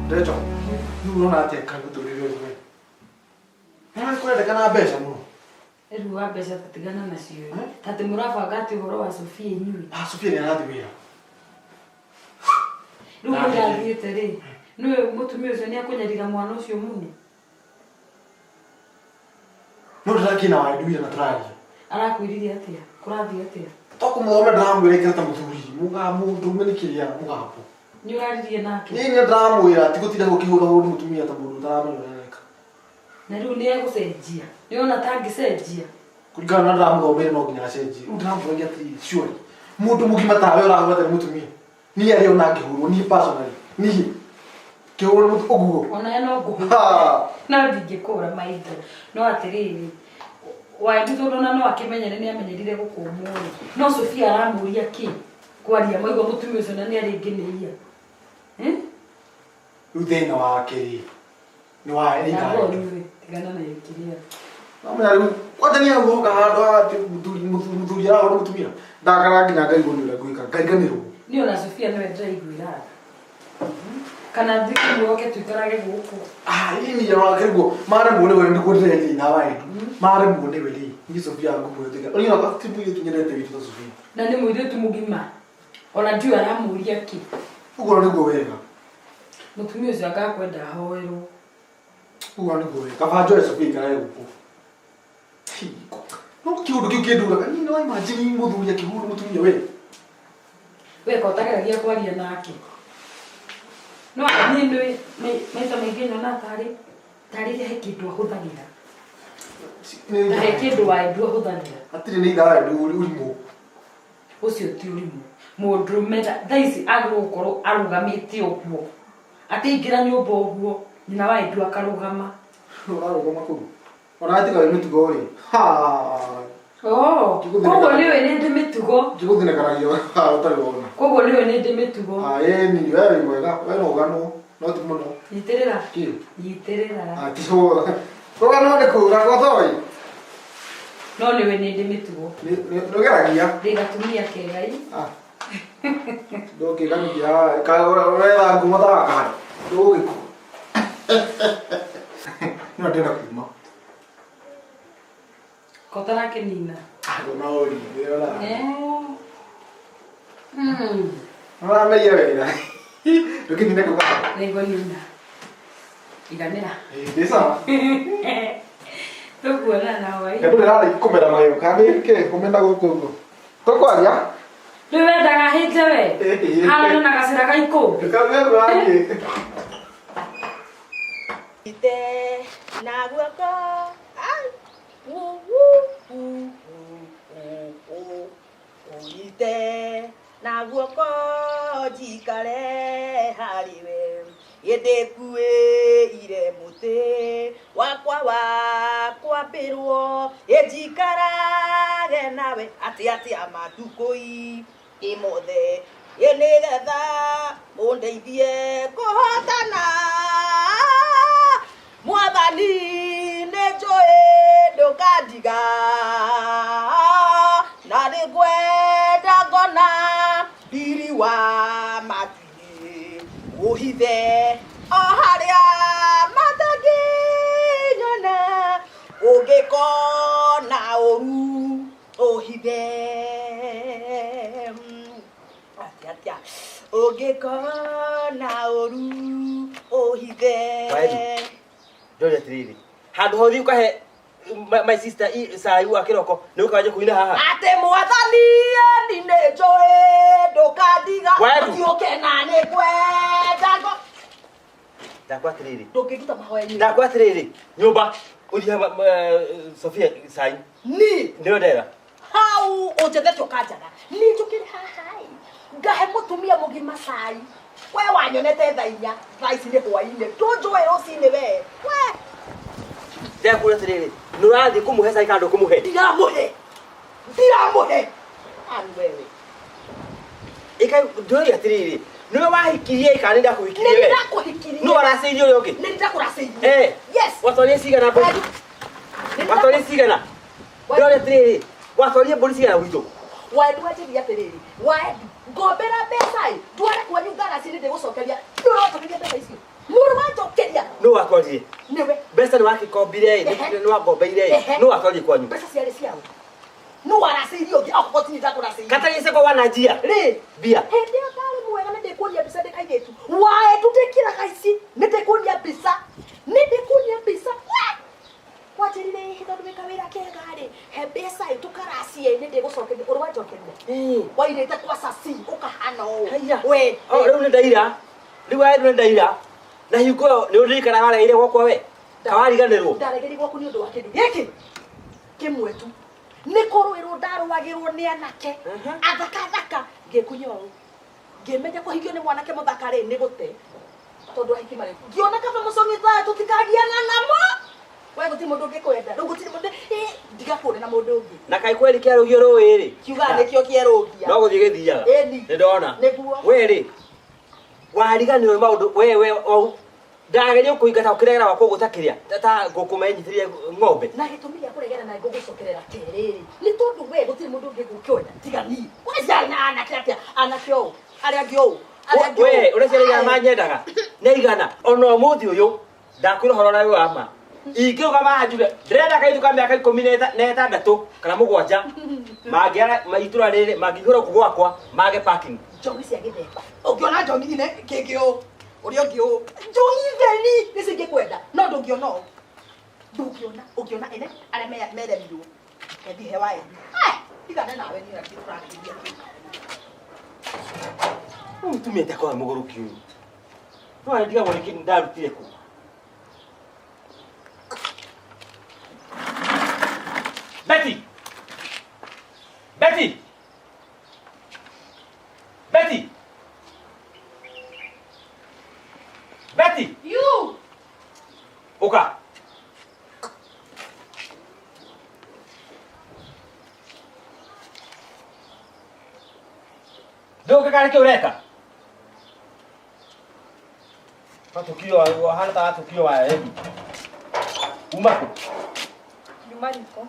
Ndeto, rĩu ũrona atĩa kagũtũrĩre ũyũ we? Nĩ kũrendekana mbeca mũno. Rĩu wa mbeca tatigana nacio tatĩ mũrabanga atĩ ũhoro wa Sofia inyuĩ. Ah, Sofia nĩ arathiĩ wĩra. Rĩu kũrĩa athiĩte rĩ, nĩwe mũtumia ũcio nĩ akũnyarira mwana ũcio mũno. No ndĩrakĩna wa nduire na tũraria. Arakwĩrire atĩa? Kũrathiĩ atĩa? To kũmũthomera ndĩramwĩra ikara ta mũthuri, mũndũ ume nĩ kĩrĩa mũgambo. Nĩ ũraririe nake? Niĩ nĩ ndĩramwĩra ti gũtinda gũkĩhũra hũra mũtumia ta mũndũ ũtaramenya ũrĩa areka. Na rĩu nĩ egũcenjia. Nĩ ona tangĩcenjia. Kũringana na ndĩramũthomeire no nginya acenjie. Rĩu ndĩramũragia atĩrĩrĩ, surely mũndũ mũgima tawe ũrahũra tarĩ mũtumia. Niĩ arĩa ona ngĩhũrwo, niĩ personally, niĩ ngĩhũrwo nĩ mũtu ũguo. Ona no ngũhũre. Ha! No ndingĩkũhũra maitho. No atĩrĩrĩ, Waendu tondũ ona no akĩmenyere nĩ amenyerire gũkũmwo rĩ. No Sofia aramũria kĩ? Kwaria maigua mũtumia ũcio na nĩ arĩngĩnĩia. Rĩu thĩna wake rĩ, nĩ wa nĩ Na ithaũ. ngonyue, tigana na kĩrĩa. Namenya rĩu kwanja nĩ hau hoka handũ haha atĩ mũthuri arahũra mũtumia. Ndakara nginya ngarigwo nĩ ũrĩa ngwĩka, ngariganĩrwo. Niĩ ona Sofia nĩwe ndĩraiguĩra tha. Kana thikũ oke tũikarage gũkũ. Ah, ini ya wakirwo maremwo nĩwe nĩguo ndĩreria itha wa Edu. Maremwo nĩwe rĩ, niĩ Sofia ngũmwĩtĩkĩra. Ũrĩa ona ti mũirĩtu nyendete witũ ta Sofia. Na nĩ mũirĩtu mũgima. Ona ndiũĩ aramũria kĩ. Ũguo nĩguo wega. Mũtumia ũcio agakwenda ahoerwo. Ũguo nĩguo wega. Kaba njoe Sofia ikarage gũkũ. No kĩũndũ kĩu kĩnduraga. Niĩ no imagine mũthuri akĩhũra mũtumia we. We ko ũtageragia kwaria nake. No niĩ nĩ maita maingĩ nyona tarĩ tarĩ he kĩndũ ahũthagĩra. Ta he kĩndũ Waendu ahũthagĩra. Hatirĩ nĩ itha wa Edu ũrimũ. Ũcio ti ũrimũ. Mũndũrũme thaa ici agĩrĩirwo gũkorwo arũgamĩte ũguo. Akĩingĩra nyũmba ũguo, nyina wa Edu akarũgama. Ũrarũgama kũu. Ona tiga wĩ mĩtugo rĩ. Ha. Oh, koguo nĩũĩ nĩ ndĩ mĩtugo. Ngĩgũthinĩkanagia ũtarĩ wona. Koguo nĩũĩ nĩ ndĩ mĩtugo. Ah, ĩni, we wĩ mwega, we no ũganwo, no ti mũno. Nyitĩrĩra. Kĩ? Nyitĩrĩra. Ah, ti ho. Kũganwo nĩ kũra gotoi. No nĩũĩ nĩ ndĩ mĩtugo. Nĩ ũgeragia. Ndĩ gatumia kega ĩ. Ah. Ndũngĩganukia ũretha ngumo ta gakaĩ. Ndũgũgĩkua. No ndĩrenda kuma. Ko ũtarakĩnina. Ndona ũri, ndĩrona. Mm. Ũrameria wega. Ndũkĩnine kũ kahora. Nĩngũnina. Iganĩra. Ndĩ sawa. Tũkuonana hwaĩ. Ndũrĩ rarĩ kũmera magego kana nĩ kĩ kũmena gũkũ ũguo. Tũkwaria. Rĩu wendaga hĩnje we. Hanane na gacĩra ga ikũmbĩ. Ndũkamenya Ite na guoko ai wu wu wu wu wu ũnyite na guoko njikare harĩ we ĩndĩkuĩire mũtĩ wakwa wa kwambĩrwo ĩnjikarage nawe atĩ atĩa matukũ-inĩ mothe ĩ nĩgetha ũndeithie kũhotana mwathani nĩ njũĩ ndũkandiga na nĩngwenda ngona riri wa matu-inĩ ũhithe o harĩa matangĩnyona ũngĩkona ũru ũhithe atĩa atĩa ũngĩkona ũru ũhithe. Ndore atiriri handũ hothe ũkahe my sister cai wa kĩroko nĩ ũkawanja kũina haha. Atĩ mwathani ni nĩ njũĩ ndũkandiga Waru. ũthiũke na nĩ ngwenda ngo Ndakwa atiriri. ndũngĩnduta mahoya-inĩ. Ndakwa atiriri nyũmba ũthiĩ Sofia cai. Ni Nĩyo ndera. hau ũnjethete ũkanjaga ni njũkĩre haha ĩ ngahe mũtumia mũgima cai we wanyonete thaa inya thaa ici nĩ hwainĩ ndũnjũĩ rũcinĩ we we. Ndakũra atiriri nĩ ũrathiĩ kũmũhe cai kana ndũkũmũhe? Ndiramũhe ndiramũhe ani wewe. Ĩka ndũrĩ atiriri nĩwe wahikirie kana nĩ ndakũhikirie nĩ we? ndakũhikirie. Nũ waracĩirie ũrĩa ũngĩ? Nĩ ndakũracĩirie. Eh. Yes. Watwarie cigana mbũri? Watwarie cigana? Ndore atiriri watwarie mbũri cigana gwitũ? Waendu wanjĩria atĩrĩrĩ waendu ngombera mbeca ĩ ndware kwanyu ngaraci nĩ ndĩgũcokeria nĩ ũranjokeria mbeca icio nĩ ũranjokeria. Nũ watwarire? Nĩwe. Mbeca nĩ wakĩkombire ĩ nĩ wangombeire ĩ nũ watwarire kwanyu? Mbeca ciarĩ ciao nũ waracĩirie ũngĩ okorwo ti niĩ ndakũracĩirie. Katarĩ wananjia rĩ mbia. Hĩndĩ ĩyo ndarĩ mwega nĩ ndĩkuonia mbica ndĩ kairĩtu waendu ndĩkĩraga ici nĩ ndĩkuonia mbica nĩ ndĩkuonia mbica wanjĩrire ĩhĩ tondũ wĩ kawĩra kega rĩ he mbeca ĩ tũkaracie nĩ ndĩgũcokeria ũrĩ wanjokeria wairĩte kwa caci ũkahana ũũ we. Oh, rĩu nĩ ndaira rĩu waendu nĩ ndaira na hingo ĩyo nĩ ũririkanaga waregeire gwakwa we kawariganĩrwo. Ndaregeire gwaku nĩ ũndũ wa kĩndũ gĩkĩ kĩmwe tu nĩ kũrũĩrwo ndarũagĩrwo nĩ anake athaka thaka ngĩkunya ũũ ngĩmenya kũhikio nĩ mwanake mũthaka rĩ nĩ gũte tondũ ahiki marĩ ngĩona kaba mũcong'i thaa tũtikagiana namo we gũtirĩ mũndũ ũngĩkwenda rĩu gũtirĩ mũndũ ndigakũre na mũndũ ũngĩ. Na kaĩ kweri kĩarũgio rũĩ rĩ kiugaga nĩkĩo kĩerũgia no gũthiĩ gĩthiaga. Ĩni. Nĩ ndona. Nĩguo. We rĩ wariganĩrwo nĩ maũndũ we we ndageria kũingata ũkĩregera gwakwa ũguo ta kĩrĩa ta ngũkũ menyitĩrĩire ng'ombe. Na gĩtũmi gĩa kũregera na ngũgũcokerera kerĩ nĩ tondũ we gũtirĩ mũndũ ũngĩ gũkĩwenda tiga niĩ. Waciarĩ na anake atĩa anake ũũ arĩa angĩ ũũ arĩa angĩ ũũ. We ũreciria igana manyendaga nĩ igana ona ũmũthĩ ũyũ ndakwĩra ũhoro ũrĩa wĩ wa ma ingĩrũgama haha njuge ndĩrenda kairĩtu ka mĩaka ikũmi na ĩtandatũ kana mũgwanja mangĩara itũra rĩrĩ mangĩihũra gũkũ gwakwa mage parking. Njohi cia gĩthemba ũngĩona njohi ine kĩngĩ ũũ ũrĩa ũngĩ ũũ njohi theri nĩcio ingĩkwenda no ndũngĩona ũũ ndũngĩona ũngĩona ene arĩa meremirwo ethi he waendi tigane nawe niĩ ũrĩa tũrarĩrĩria. Rĩu mũtumia ndakorwo mũgũrũki ũyũ no arĩndigagwo nĩkĩ ndarutire kũ. Betty! Betty! Betty! Betty! You! Ũka. Ndũngĩka nĩkĩ ũreka? Matukio wahana ta matukio wa Edu. Uma kũ? Nyuma riko.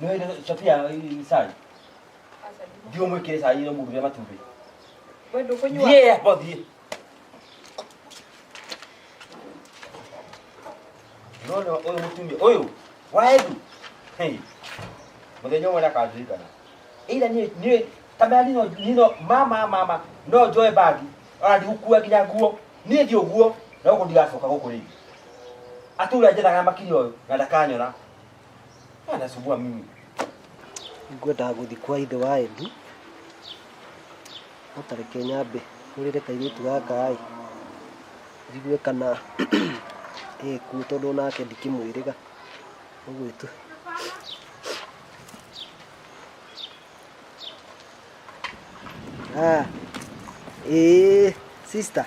Nĩ Sofia cai. Thiĩ ũmwĩkĩre cai no mũruge matumbĩ. We ndũkũnyua. Thiĩ amba thiĩ. Nona ũyũ mũtumia ũyũ wa Edu. Hey. Mũthenya ũmwe ndakandirikana. Ila niĩ niĩ kamera nino nino mama mama no njoe bagi ona ndigũkua nginya nguo niĩ thiĩ ũguo na gũkũ ndigacoka gũkũ rĩngĩ. Atũra njethaga makinya ũyũ na ndakanyona. Anasumbua mimi. Ngwendaga gũthiĩ kwa ithe wa Edu no ta reke nyambe hũrĩre kairĩtu gaka ĩ njigue kana ĩkuo tondũ onake ndikĩmwĩrĩga ũguo tu. Ah, ĩĩ sister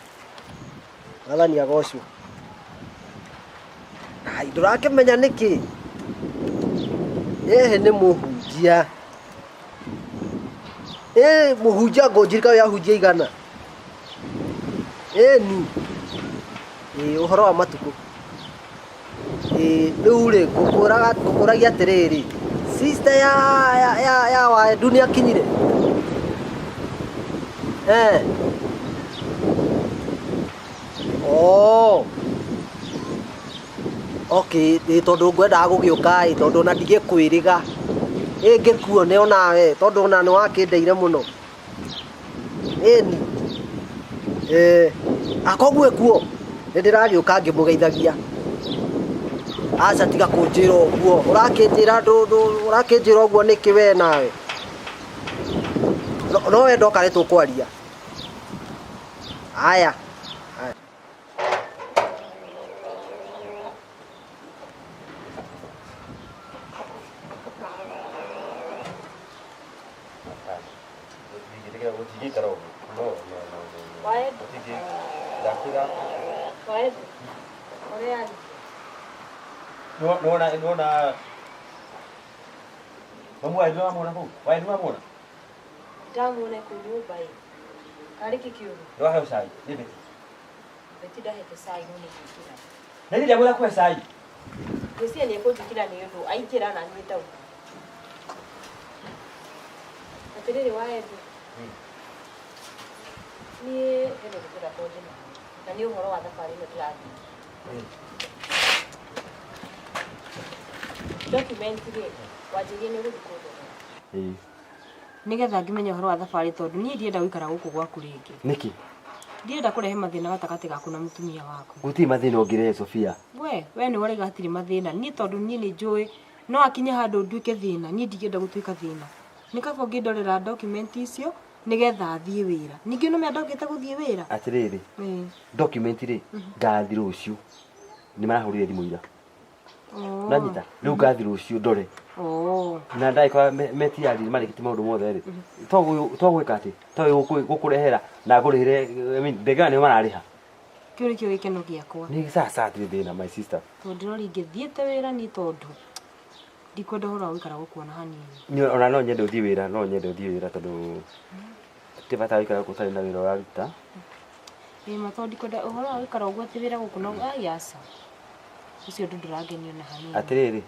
Mwathani agocwo. Ai ndũrakĩmenya nĩkĩ? Ĩhĩ nĩ mũhunjia. Ĩ mũhunjia ngũnjirika ũyũ ahunjia igana. Ĩni. Ĩ ũhoro wa matukũ. Ĩ rĩu rĩ ngũkũraga ngũkũragia atĩrĩrĩ, sister ya ya ya ya Waendu nĩ akinyire? Eh. Oh. Okay, ĩ tondũ ngwendaga gũgĩũka ĩ tondũ ona ndigĩkwĩrĩga. Ĩ ngĩkuone onawe tondũ ona nĩ wakĩndeire mũno. Ĩni. Eh, akoguo ekuo nĩ ndĩragĩũka ngĩmũgeithagia. Aca tiga kũnjĩra ũguo. Ũrakĩnjĩra ũrakĩnjĩra ũguo nĩkĩ we nawe? No no we ndoka nĩ tũkwaria. Aya. Gũtingĩikara ũguo. No, no, no, no, no. Waendu. Gũtingĩ. Ndakwĩra. Waendu. Ũrĩa arĩ. Nĩwona nĩwona mamu wa Edu nĩwamwona kũu? Wa Edu nĩwamwona? Ndamuona kũu nyũmba ĩ. Karĩ kĩ kĩũru? Nĩwaheo cai? Nĩ Betty. Betty ndahete cai no nĩ ngwĩkĩra. Na niĩ ndiamwĩra akũhe cai. Ngwĩciria nĩ ekũnjĩkĩra nĩ ũndũ aingĩra na niĩ ndauma. Atĩrĩrĩ wa Edu. Niĩ hena ũndũ ndĩrenda twarie nawe. Na nĩ ũhoro wa thabarĩ ĩno ndĩrathiĩ. Document rĩ, wanjĩrire nĩ ũgũthiĩ kũndorera. Ĩĩ. Nĩgetha ngĩmenye ũhoro wa thabarĩ tondũ niĩ ndienda gũikara gũkũ gwaku rĩngĩ. Nĩkĩ? Ndienda kũrehe mathĩna gatagatĩ gaku na mũtumia waku. Gũtirĩ mathĩna ũngĩrehe Sofia. We, we nĩwe ũraiga hatirĩ mathĩna. Niĩ tondũ niĩ nĩ njũĩ no akinye handũ nduĩke thĩna, niĩ ndingĩenda gũtuĩka thĩna. Nĩ kaba ũngĩndorera document icio nĩgetha thiĩ wĩra. Ningĩ nĩũmenya ndokĩte gũthiĩ wĩra? Atĩrĩrĩ, Ĩĩ. document rĩ, ngathi rũciũ. Nĩ marahũrire thimũ ira. Oh. Nanyita, rĩu ngathi rũciũ ndore. Oh. Na ndagĩkorwo metiari marĩkĩtie maũndũ mothe rĩ. To gwĩka atĩ, to gũkũrehera na ngũrĩhĩre, I mean, ndege nĩo mararĩha. Kĩu nĩkĩo gĩkeno gĩakwa. Nĩ sawa hatirĩ thĩna my sister. Tondũ ndĩrora ingĩthiĩte wĩra niĩ tondũ ndikwenda ũhoro wa gũikara gũkũ ona hanini. Niĩ ona no nyende ũthiĩ wĩra, no nyende ũthiĩ wĩra tondũ ti bata gũikara gũkũ ũtarĩ na wĩra ũraruta. Ĩĩ ma tondũ ndikwenda ũhoro wa gũikara ũguo atĩ wĩra gũkũ no ai aca. Ũcio ũndũ ndũrangenia ona hanini. Atĩrĩrĩ,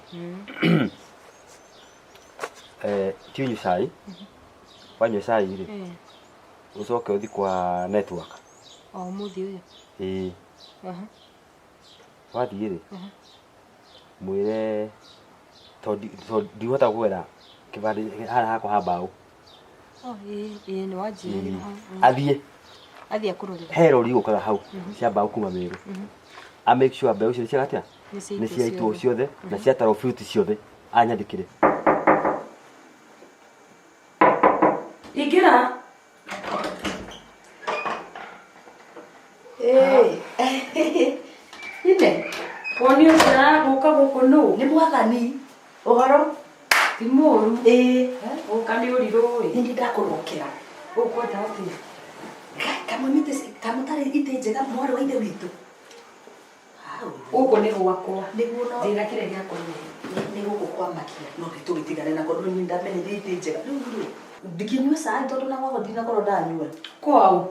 ti ũnyue cai, wanyua cai rĩ, ũcoke ũthiĩ kwa network. O ũmũthĩ ũyũ? Ĩĩ. Aha. Wathiĩ rĩ, mwĩre tondũ ndihota kũgera kĩbandĩ haha hakwa ha mbaũ. Oh, ĩĩ, ĩĩ nĩ wanjĩrire hau. Athiĩ Athiĩ akũrorere. he rori gũkaga hau cia mbaũ kuma Meru. A make sure mbeũ icio nĩ cia atĩa? Nĩ ciaitwo Nĩ ciaitwo ciothe. ciothe na ciatarwo fruit ciothe anyandĩkĩre. Ingĩra. Ine, Woni ũcio aragũka gũkũ nũ? nĩ mwathani. Ũhoro? Ti mũũru. Ĩĩ. Gũka nĩ ũrirũ ĩ. Nĩ ndakũrokera. Ũkwenda atĩa? Kamũmĩte kamũtarĩ itĩ njega mwarĩ wa ithe witũ. Hau. Gũkũ nĩ gwakwa. Nĩguo no Njĩra kĩrĩa gĩakũrehe. Nĩ gũkũ kwamakia no gĩtũgĩtigane nako rĩu niĩ ndamenyire itĩ njega rĩu rĩ ndikĩnyue cai tondũ na gwakwa ndinakorwo ndanyua. Kwao.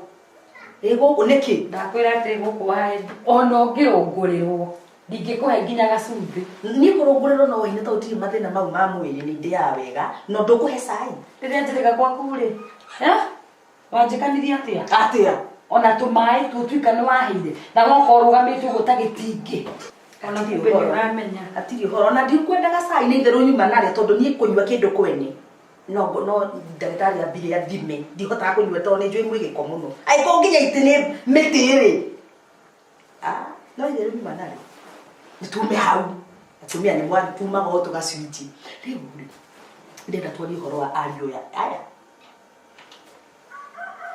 Ĩ gũkũ nĩkĩ? Ndakwĩra atĩ gũkũ waĩ ona ũngĩrũngũrĩrwo ndingĩkũhe nginya gacumbĩ. Niĩ kũrũngũrĩrwo no hinya tondũ ndirĩ mathĩna mau ma mwĩrĩ nĩ ndĩaga wega no ndũkũhe cai. Rĩrĩa njĩrĩga gwaku rĩ, eh? Wanjĩkanirie atĩa? Atĩa? Ona tũmaĩ tũtuika nĩ waheire na woka ũrũgamĩte ũguo ta gĩtingĩ. Ona kumbe nĩ ũramenya. Hatirĩ ũhoro ona ndikwendaga cai nĩ itherũ nyuma narĩa tondũ niĩ kũnyua kĩndũ kwene no no ndagĩtarĩ ambire athime ndihotaga kũnyua tondũ nĩ njũĩ mwĩ gĩko mũno angĩkorwo nginya itĩ nĩ mĩtĩ rĩ ah, no itherũ nyuma narĩ nĩ tume hau atumia nĩ mwatumaga o tũgacunjĩ rĩu rĩ ndĩrenda twarie ũhoro wa ariũ aya aya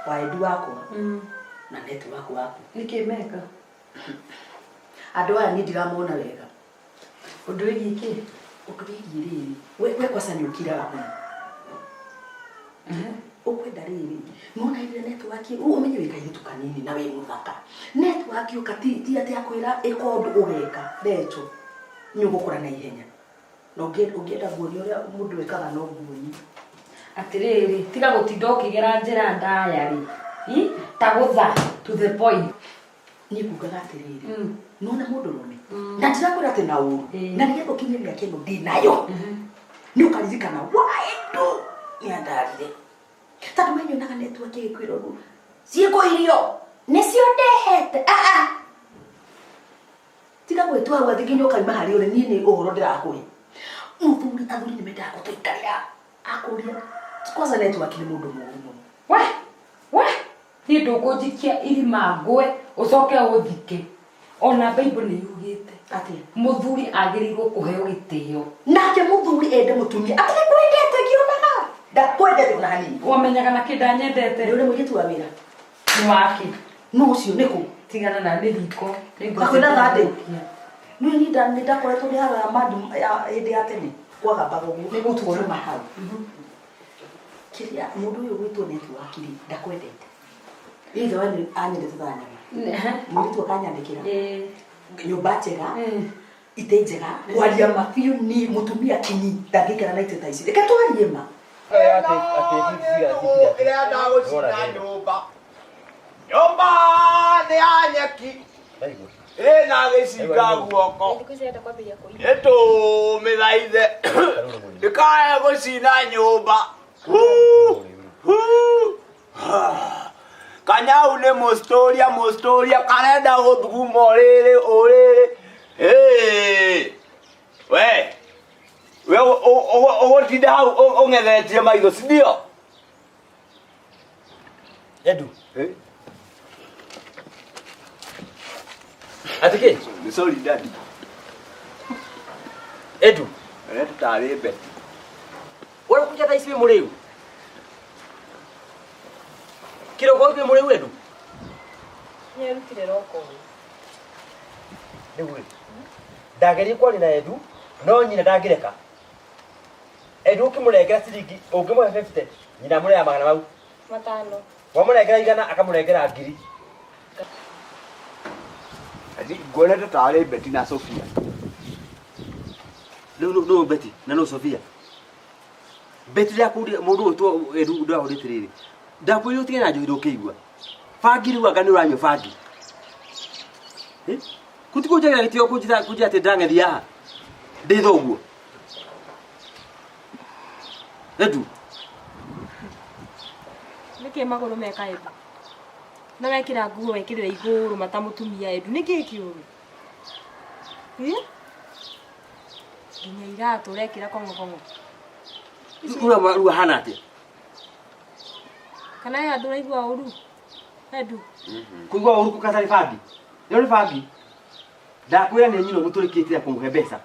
wa Edu wakwa na network waku. Nĩkĩ meka? Andũ aya niĩ ndiramona wega. Ũndũ wĩgiĩ kĩ? Ũndũ wĩgiĩ rĩrĩ, we we kwanza nĩ ũkiraga mũno. Ũkwenda rĩrĩ, nĩwona hĩndĩ ĩrĩa network ũmenye wĩ kairĩtu kanini na wĩ mũthaka. Network yoka ti ti atĩ akwĩra ĩka ũndũ ũgeka, Recho, nĩ ũgũkũra na ihenya. Na ũngĩenda nguonie ũrĩa mũndũ ekaga no nguonie. Atĩrĩrĩ, tiga gũtinda ũkĩgera njĩra ndaya rĩ. Ĩ? Ta gũtha to the point. Niĩ ngugaga atĩrĩrĩ, nĩwona mũndũrũme, na ndirakwĩra atĩ na ũru, na nĩgetha ũkinye mĩaka ĩno ndĩnayo, nĩ ũkaririkana waendu nĩ andarire. Tondũ we nyonaga network ĩgĩkwĩra ũguo, ciĩkũ irio, nĩcio ndehete, ah ah. Tiga gwĩtua hau atĩ nginya ũkauma harĩa ũrĩ, niĩ nĩ ũhoro ndĩrakũhe. Mũthuri, athuri nĩ mendaga gũtũikarĩra, akũria, kwanza network nĩ mũndũ mũru mũno. We, we, niĩ ndũkũnjikia irima ngwe, ũcoke ũthike. Ona Bible nĩ yugĩte. Atĩa? Mũthuri agĩrĩirwo kũheo gĩtĩo. Nake mũthuri ende mũtumia. Atĩ nĩngwendete ngĩonaga. Ndakwendete ona hanini. Wamenyaga na kĩ ndanyendete? Nĩ ũrĩ mũirĩtu wa wĩra. Nĩ wake. Nũ ũcio nĩ kũ? Tigana na nĩ riko. Hakuhĩ na thandĩ. Nĩ niĩ nĩ ndakoretwo nĩ haraga mandi hĩndĩ ya tene kwagambaga ũguo. Nĩ tũkiuma hau. Kĩrĩa mũndũ ũyũ ũgwĩtwo network rĩ ndakwendete. Ithe wanyu anyendete ta nyama. Mũirĩtu akanyandĩkĩra. Nyũmba njega. Itĩ njega. Kwaria ma biũ ni mũtumia kinyi ndangĩikara na itĩ ta ici. Reke twarie ma. Ĩrenda gũcina nyũmba. Nyũmba nĩ ya nyeki. Ĩna gĩcinga guoko. Ĩtũmĩthaithe. Ndĩkae gũcina nyũmba. Kanyau nĩ mũstoria mũstoria karenda gũthuguma ũrĩrĩ ũrĩrĩ. Hey! We! We ũgũtinda hau ũng'ethetie maitho si ndio? Edu. Atĩ kĩ? Sorry daddy. Edu. Ũrĩa tũtarĩ Betty. Ũrĩa kũnja thaa ici wĩ mũrĩu? Kĩroko wĩ mũrĩu Edu? Nĩarutire roko. Rĩu rĩ, ndageria kwaria na Edu, no nyina ndangĩreka. Edu ũkĩmũnengera ciringi, ũngĩmũhe 50, nyina amũneaga magana mau. Matano. Wamũnengera igana, akamũnengera ngiri. Nguonete tarĩ Betty na Sofia. Rĩu nũ Betty na nũ Sofia? Betty ndakũria mũndũ ũgwĩtwo Edu ndakũria atĩrĩrĩ, ndakwĩrire ũtige na njohi ndũkĩigua. Bangi rĩu anga nĩ ũranyua bangi. Kuti kũnjagĩra gĩtĩo kũnjĩra kũnjĩra atĩ ndang'ethia haha. Ndĩ thoguo. Edu. Nĩkĩ magũrũ meka Edu? Na wekĩra nguo wekĩrĩra igũrũ mata mũtumia Edu. Nĩkĩ kĩũru? Nginya iratũ ũrekĩra kong'o kong'o. Rĩu ahana atĩa? Kana he andũ ũraigua ũru? Edu. Kũigua ũru kũkatarĩ bangi. Ĩno nĩ bangi. Ndakwĩra nĩ nyina ũmũtũrĩkĩtie kũmũhe mbeca.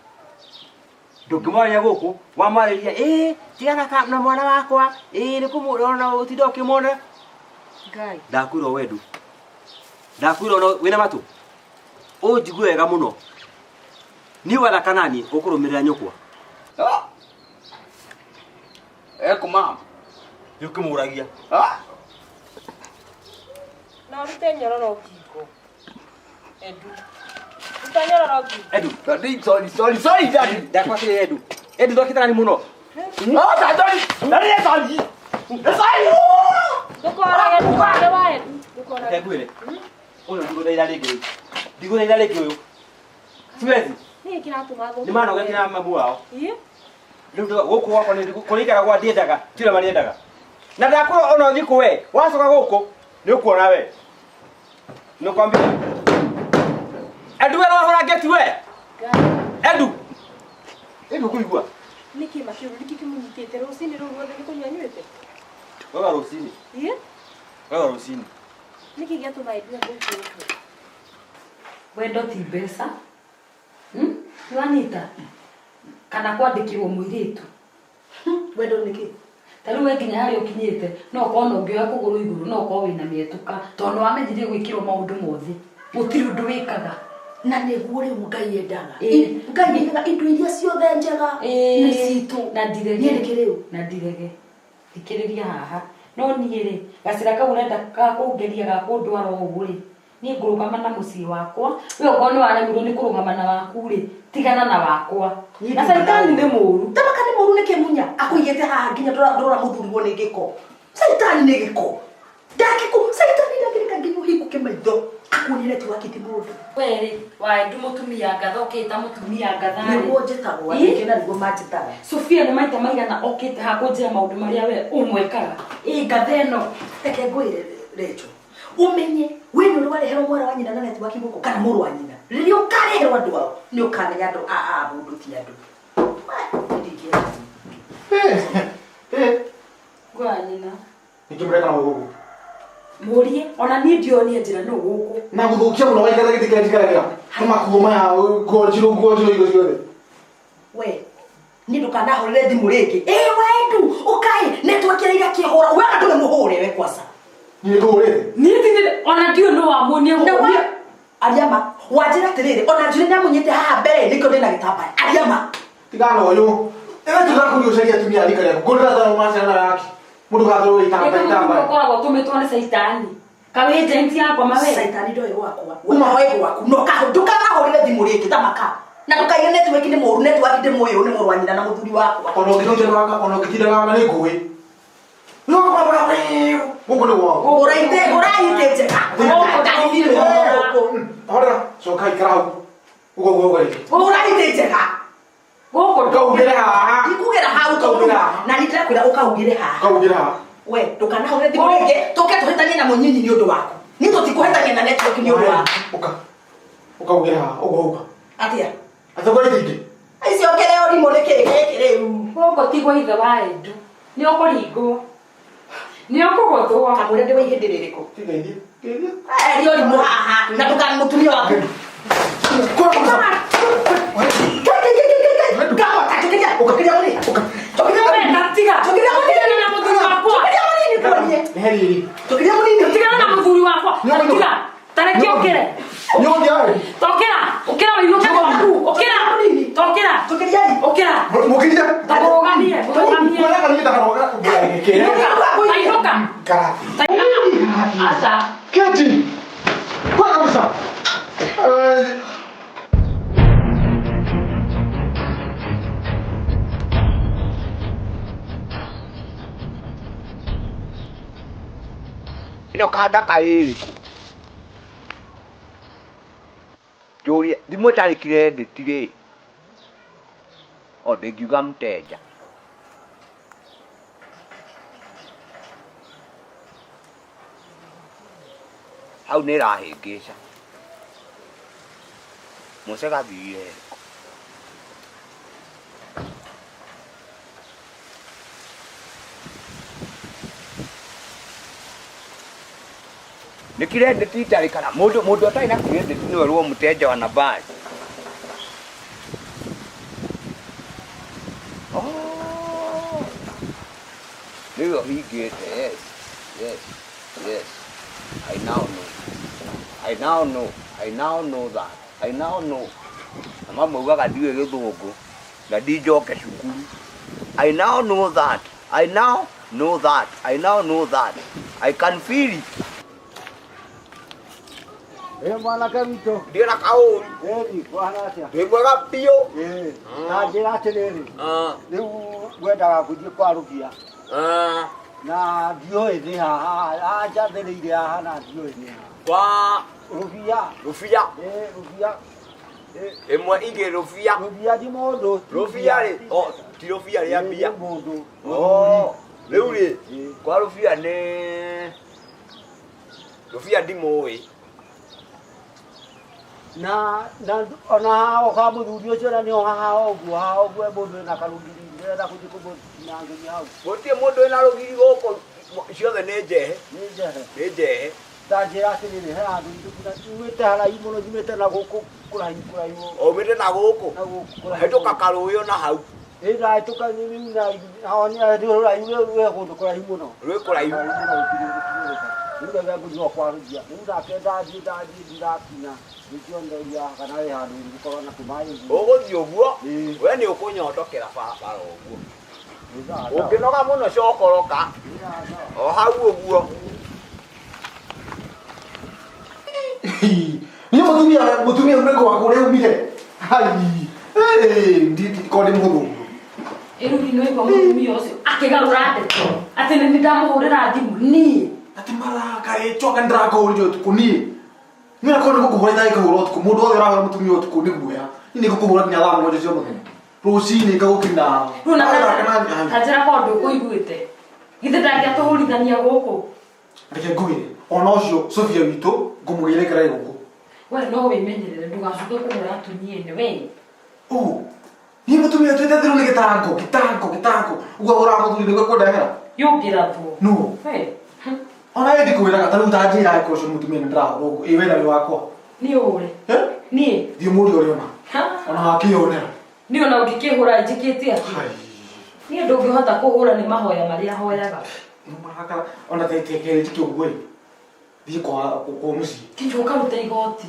Ndũngĩmwarĩria gũkũ, wamwarĩria, ĩĩ, tigana na mwana wakwa, ĩĩ, nĩ kũmũrona ũtinda ũkĩmuona. Ngai. Ndakwĩra o Edu. Ndakwĩra ona wĩna matũ. Ũnjigue wega mũno. Niĩ wathaka naniĩ ũkũrũmĩrĩra nyũkwa. Eko mama. Nĩ ũkĩmũragia. Na ũrute nyororo ngingo. Edu. Mr. Nyororogi. Edu. Sorry, sorry, sorry, sorry, daddy. Ndakwatire Edu. Edu ndokitani muno. Oh, sorry. Sorry, sorry. Sorry. Ndukorage ndukorage wa Edu. Ndukorage. Reke ngwĩre. Ũyũ ndigũthaitha rĩngĩ ũyũ. Ndigũthaitha rĩngĩ ũyũ. Siwezi. Nĩkĩ kĩratũma thũke? Nĩ manogetie na mamu wao. Ĩ? Rĩu gũkũ gwakwa nĩ kũrĩa ikaraga gwa ndiendaga, ti ũrĩa marĩendaga. Na ndakwĩra ona ũthiĩ kũ we, wacoka gũkũ nĩ ũkuona we. Nĩkwambia. Edu we wahũra ngeti we. Edu. Edu kũigua. Nĩkĩ makĩũru nĩkĩ kĩmũnyitĩte rũcinĩ rũu ruothe nĩ kũnyua anyuĩte? Wega rũcinĩ. Ĩ? Wega rũcinĩ. Nĩkĩ gĩatũma Edu athũke ũguo? Wendo ti mbeca. Nĩwanyita? Kana kwandĩkĩrwo mũirĩtu. Wendo nĩ kĩ? Ta rĩu we nginya harĩa ũkinyĩte no ũkorwo na ũngĩoya kũgũrũ igũrũ no ũkorwo wĩna mĩetũka tondũ nĩwamenyire gwĩkĩrwo maũndũ mothe. Gũtirĩ ũndũ wĩkaga. Na nĩguo rĩu Ngai endaga. Ĩ. Ngai endaga indo iria ciothe njega Ĩ. nĩ citũ. Na ndirege. Niĩ nĩkĩ rĩu? Na ndirege. Thikĩrĩria haha. No niĩ rĩ, gacĩra kau ũrenda ga kũngeria ga kũndwara ũguo rĩ, niĩ ngũrũgama na mũciĩ wakwa. We okorwo nĩ waremirwo nĩ kũrũgama na waku rĩ, tigana na wakwa. Niĩ Na caitani nĩ mũũru. Tamaka nĩ mũũru nĩkĩ Munya? Akũigĩte haha nginya ndũrora mũthurigwo nĩ gĩko. Caitani nĩ gĩko. Ndangĩkũ, caitani ndangĩreka nginya ũhingũke maitho. Akuonie network ti mũndũ. We rĩ, waendu mũtumia ngatha ũkĩta mũtumia ngatha rĩ. Nĩguo njĩtagwo, Ĩ? andũ na nĩguo manjĩtaga. Sofia nĩ maita maigana okĩte haha kũnjĩra maũndũ marĩa we ũmwĩkaga. Ĩ ngatha ĩno. Reke ngwĩre Rachel. Ũmenye we nĩ ũrĩ wareherwo mwana wa nyina na network gũkũ kana mũrũ wa nyina. Rĩrĩa ũkareherwo andũ ao nĩ ũkamenya andũ a mũndũ ti andũ. Ndingĩenda. Ngwa nyina. Nĩkĩ mũreka na gũkũ? Mũrie ona niĩ ndionie njĩra nũ gũkũ. Na gũthũkia mũno waikara gĩtĩ kĩrĩa njikaragĩra. Nĩ makuo maya nguo njirũ nguo njirũ indo ciothe. We niĩ ndũkanahũrĩre thimũ rĩngĩ. Ĩ wendu ũkai network ĩrĩa irakĩhũra we ona ndũrĩ mũhũre we kwaca. Niĩ nĩngũhũrĩte. Niĩ ndirĩ ona ndiũĩ nũ wamuonia Na gũkũ. wa Ariama wanjĩra atĩrĩrĩ ona njũrĩ nĩamũnyite haha mbere nĩkĩo ndĩna gĩtambaya. Ariama Tigana na ũyũ. Ĩwe tiga kũgĩa ũcarie atumia a rika rĩaku. Ngũrĩra thano ma ciana yake. Mũndũ gathorwo itamba Nĩ itamba. ũkoragwo ũtũmĩtwo nĩ caitani. Kawĩ agent yakwa mawe. Caitani ndoĩ gwakwa. We oĩ gwaku. No ndũkanahũrĩre thimũ rĩngĩ tamaka. Na ndũkaiye network nĩ mũũru network ndĩmũĩ ũyũ nĩ mũrũ wa nyina na mũthuri wakwa. Ona ũngĩtinda ona ũngĩtinda gaka nĩ ngũĩ. Gũkũ nĩ gwaku. Ũraite ũraite njega. Ndahithire gũkũ. Horera, coka ikara hau. Ũguo ũguo ũguo rĩngĩ. Ũraite njega. Gũkũ Ũkaugĩre haha. Ndikugĩra hau tondũ na nĩ ndĩrakwĩra ũkaugĩre haha. Ũkaugĩre haha. We ndũkanahũrĩre thimũ rĩngĩ tũke tũhĩtanie na mũnyinyi nĩ ũndũ waku. Niĩ tũtikũhĩtania na network nĩ ũndũ waku. Ũka. Ũkaugĩre haha, ũguo ũka. Atĩa? Atĩ kwa ithingĩ. Icio kĩrĩ ũrimũ nĩ kĩ gĩkĩ rĩu? Gũkũ ti gwa ithe wa Edu. Nĩ ũkũringwo. Nĩ ũkũgũthwo. Kamũira ndĩ wa ihĩndĩ rĩrĩkũ? Kĩgeithie. Kĩgeithie. Eri ũrimũ haha na ndũkan mũtumia waku. Tigana na mũthuri wakwa. Nĩ heri ĩrĩ. Tigana na mũthuri wakwa. Tiga. Ta reke ũkĩre. Nĩ ũgũthiĩ awe. Tokĩra. Ũkĩra wĩinũke gwaku. Ũkĩra. Tokĩra. Ũkĩra. Mũkĩria. Ta mũrũgamie. Mũrũgamie. Kũrĩa nĩ ndakaroga gĩkĩre. Ta inũka. Karati. Ta Aca. Keti. Kwa kabisa. Eh, Ĩno kanda kaĩrĩkũ? Njũrie thimũ ĩtarĩ credit rĩ, o ndĩngiuga mteja. Hau nĩ ĩrahĩngĩca. Mũce gathire kũ? Nĩ credit itarĩ kana mũndũ mũndũ atarĩ na credit nĩwe rwo mteja wa nambari. Oh. Nĩwe ũhingĩte, yes, yes, yes. I now know. I now know. I now know that. I now know. Na mamaugaga ndiũĩ gĩthũngũ na ndinjoke cukuru. I now know that. I now know that. I now know that. I can feel it. Ĩ mwanake witũ. Ndirĩ na kaũru. Ĩni, kũhana atĩa? Ndĩ mwega biũ. Ĩ, na njĩra atĩrĩrĩ, rĩu ngwendaga gũthiĩ kwa Rũbia. Na ndiũĩ nĩ haha, anjathĩrĩire haha na ndiũĩ nĩ haha. Kwa Rũbia. Rũbia. Ĩ, Rũbia. Ĩmwe ingĩ Rũbia. Rũbia ti mũndũ. Rũbia rĩ, o ti Rũbia rĩa mbia. Nĩ mũndũ. Oh, rĩu rĩ, kwa Rũbia nĩ Rũbia ndimũĩ. Na na ona haha kwa mũthuri ũcio na nĩho haha ũguo haha ũguo mũndũ wĩna karũgiri ndĩrenda gũthiĩ kũmũtinangĩria hau. Gũtirĩ mũndũ wĩna rũgiri gũkũ ciothe nĩ njehe. Nĩ njehe. Nĩ njehe. Ta njĩra atĩrĩrĩ, he handũ nyumĩte haraihu mũno nyumĩte na gũkũ kũraihu kũraihu. Umĩte na gũkũ? Na gũkũ kũraihu. Hĩtũka karũĩ ona hau. Ĩ ndahĩtũka rĩu na hao nĩ rũraihu rwĩ kũndũ kũraihu mũno. Rwĩ kũraihu. Mũno gũtirĩ. Rĩu ndauga ngũthiĩ o kwa Rũbia. Rĩu nake ndathiĩ ndathiĩ ndirakinya. Nĩkĩonereria kana wĩ handũ ingĩkorwo na tũmaĩ. Ũgũthiĩ ũguo, we nĩ ũkũnyondokera barabara ũguo. Ũngĩnoga mũno cokoroka. O hau ũguo. Niĩ mũtumia mũtumia ume kwa kũrĩa umire. Hai. Ndi ko nĩ mũthũngũ. Ĩrĩu nĩ waigua mũtumia ũcio akĩgarũra ndeto atĩ nĩ ndamũhũrĩra thimũ niĩ. Atĩ maraka ĩ coka ndĩrakũhũrire ũtukũ niĩ. Niĩ nakorwo nĩ gũkũhũra itagĩkũhũra ũtukũ mũndũ wothe ũrahũra mũtumia ũtukũ nĩ guoya. Niĩ nĩ ngũkũhũra nginya thaa mũgwanja cia mũthenya. Rũcinĩ ngagũkinya. Rĩu na ta njĩra korwo ndũkũiguĩte. Githĩ ndangĩatũhũrithania gũkũ. Reke ngwĩre ona ũcio Sofia witũ ngũmũgĩre kĩraĩ gũkũ. We no wĩmenyerere ndũgacoke kũhũra atumia ene we. Ũũ. Niĩ mũtumia twĩte thĩrũ nĩ gĩtango gĩtango gĩtango ũguo ahũraga mũthuri nĩguo kũndehera. Yũngĩrathwo. Nũ? We. Ona we ndikwĩraga ta rĩu ta njĩra angĩkorwo ũcio nĩ mũtumia nĩ ndĩrahũra ũguo ĩ we na wĩ wakwa. Niĩ ũre. Niĩ. Thiĩ mũrie ũrĩa ona. Ona wakĩyonera. Niĩ ona ũngĩkĩhũra njĩkĩte atĩa? Niĩ ndũngĩhota kũhũra nĩ mahoya marĩa hoyaga. Marakara ona teke njĩke ũguo ĩ. Thiĩ kwa kwa mũciĩ. Kinya ũkarute igoti.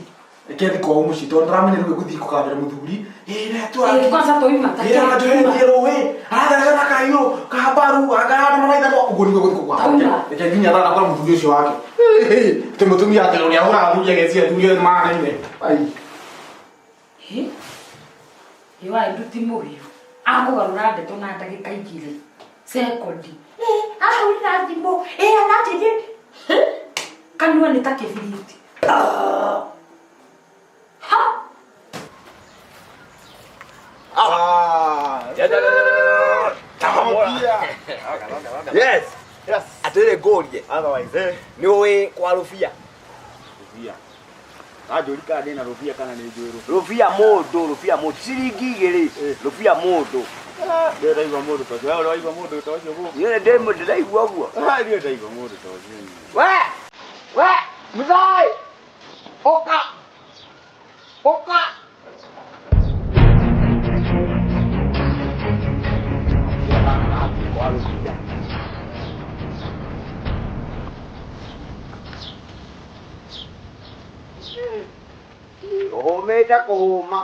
Reke thiĩ kwao mũciĩ tondũ ndĩramenya rĩu gũthiĩ kũgambĩra mũthuri. Ĩ na Ĩ, kwanza twauma ta Ĩ anjohetie rũĩ aratheka na kahiũ ka mbaru akaranda maraithanwo ũguo nĩguo gũthiĩ kũgambĩra. Reke nginya thaa nakora mũthuri ũcio wake. Atĩ mũtumia atĩ ũrĩa ahũraga athuri agecia athuri othe mahanaine. Ai. Ĩ? Ĩ waĩ nduti mũhiũ. Akũgarũra ndeto na ndagĩka igĩrĩ. Sekondi. Ĩ, ahũrĩra thimũ. Ĩ, ananjĩrire. Kanua nĩ ta kĩbiriti. Ha! Yes. Yes. Atĩrĩrĩ ngũrie. Otherwise, Nĩ ũĩ kwa Rũbia? Rũbia. Anjũri kana ndĩna rũbia kana nĩ njũĩ rũbia. Rũbia mũndũ, rũbia mũndũ. Ciringi igĩrĩ, rũbia mũndũ. Ndĩ ndaigua mũndũ ta ũcio. We ũraigua mũndũ ta ũcio gũkũ? Niĩ ndĩ ndĩraigua ũguo. Ah, niĩ ndaigua mũndũ ta ũcio niĩ. We! We! Mũthai! Ũka! Ũka! Kwa Rũbia. Ũhũmĩte kũhũma.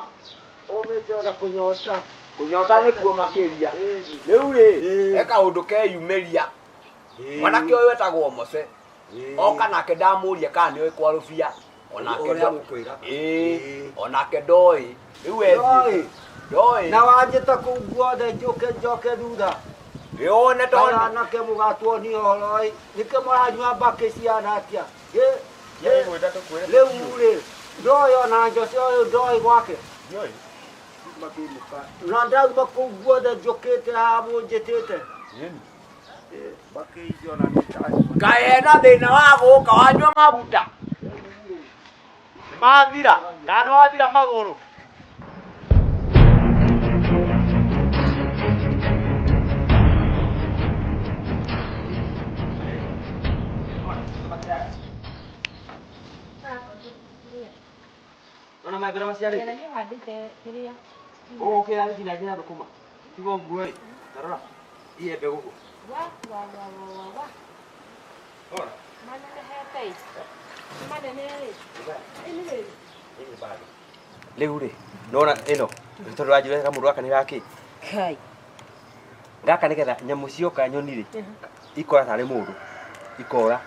Ũmĩte ona kũnyota. Kũnyota nĩkuo makĩria. Rĩu rĩ, he kaũndũ keyumĩria. Mwanake ũyũ wetagwo Mose. Oka nake ndamũria kana nĩoĩ kwa Rũbia. Onake Ũrĩa gũkwĩra. Ĩĩ, onake ndoĩ. Rĩu ethiĩ. Ndoĩ. Na wanjĩta kũu guothe njũke njoke thutha. Wĩone tondũ. Anake mũgatuonia ũhoro ĩ. Nĩkĩ mũranyua mbakĩ cihana atĩa? Rĩu rĩ, ndoĩ ona Jose ũyũ ndoĩ gwake. Ndiũĩ. Na ndauma kũu guothe njũkĩte haha mũnjĩtĩte. Mbakĩ icio ona niĩ ndanyua. Kaĩ ena thĩna wa gũka wanyua maguta. Mathira. Kana wathira magũrũ. Ona mambĩra maciarĩte. Nĩ ũhandĩte kĩrĩa. Ũgũkĩra gĩtina thũkũma. Tiga ũguo ĩ. Tarora. Iembe gũkũ. Wa wa wa wa wa wa. Ora. Manenehete ĩ. Nĩ manene ĩ. Ĩ nĩ rĩrĩ. Rĩu rĩ, nona ĩno tondũ wanjĩra kamũndũ gaka nĩ gakĩ. Kai. Gaka nĩgetha nyamũ cioka nyoni rĩ, ikora tarĩ mũndũ. Ikora.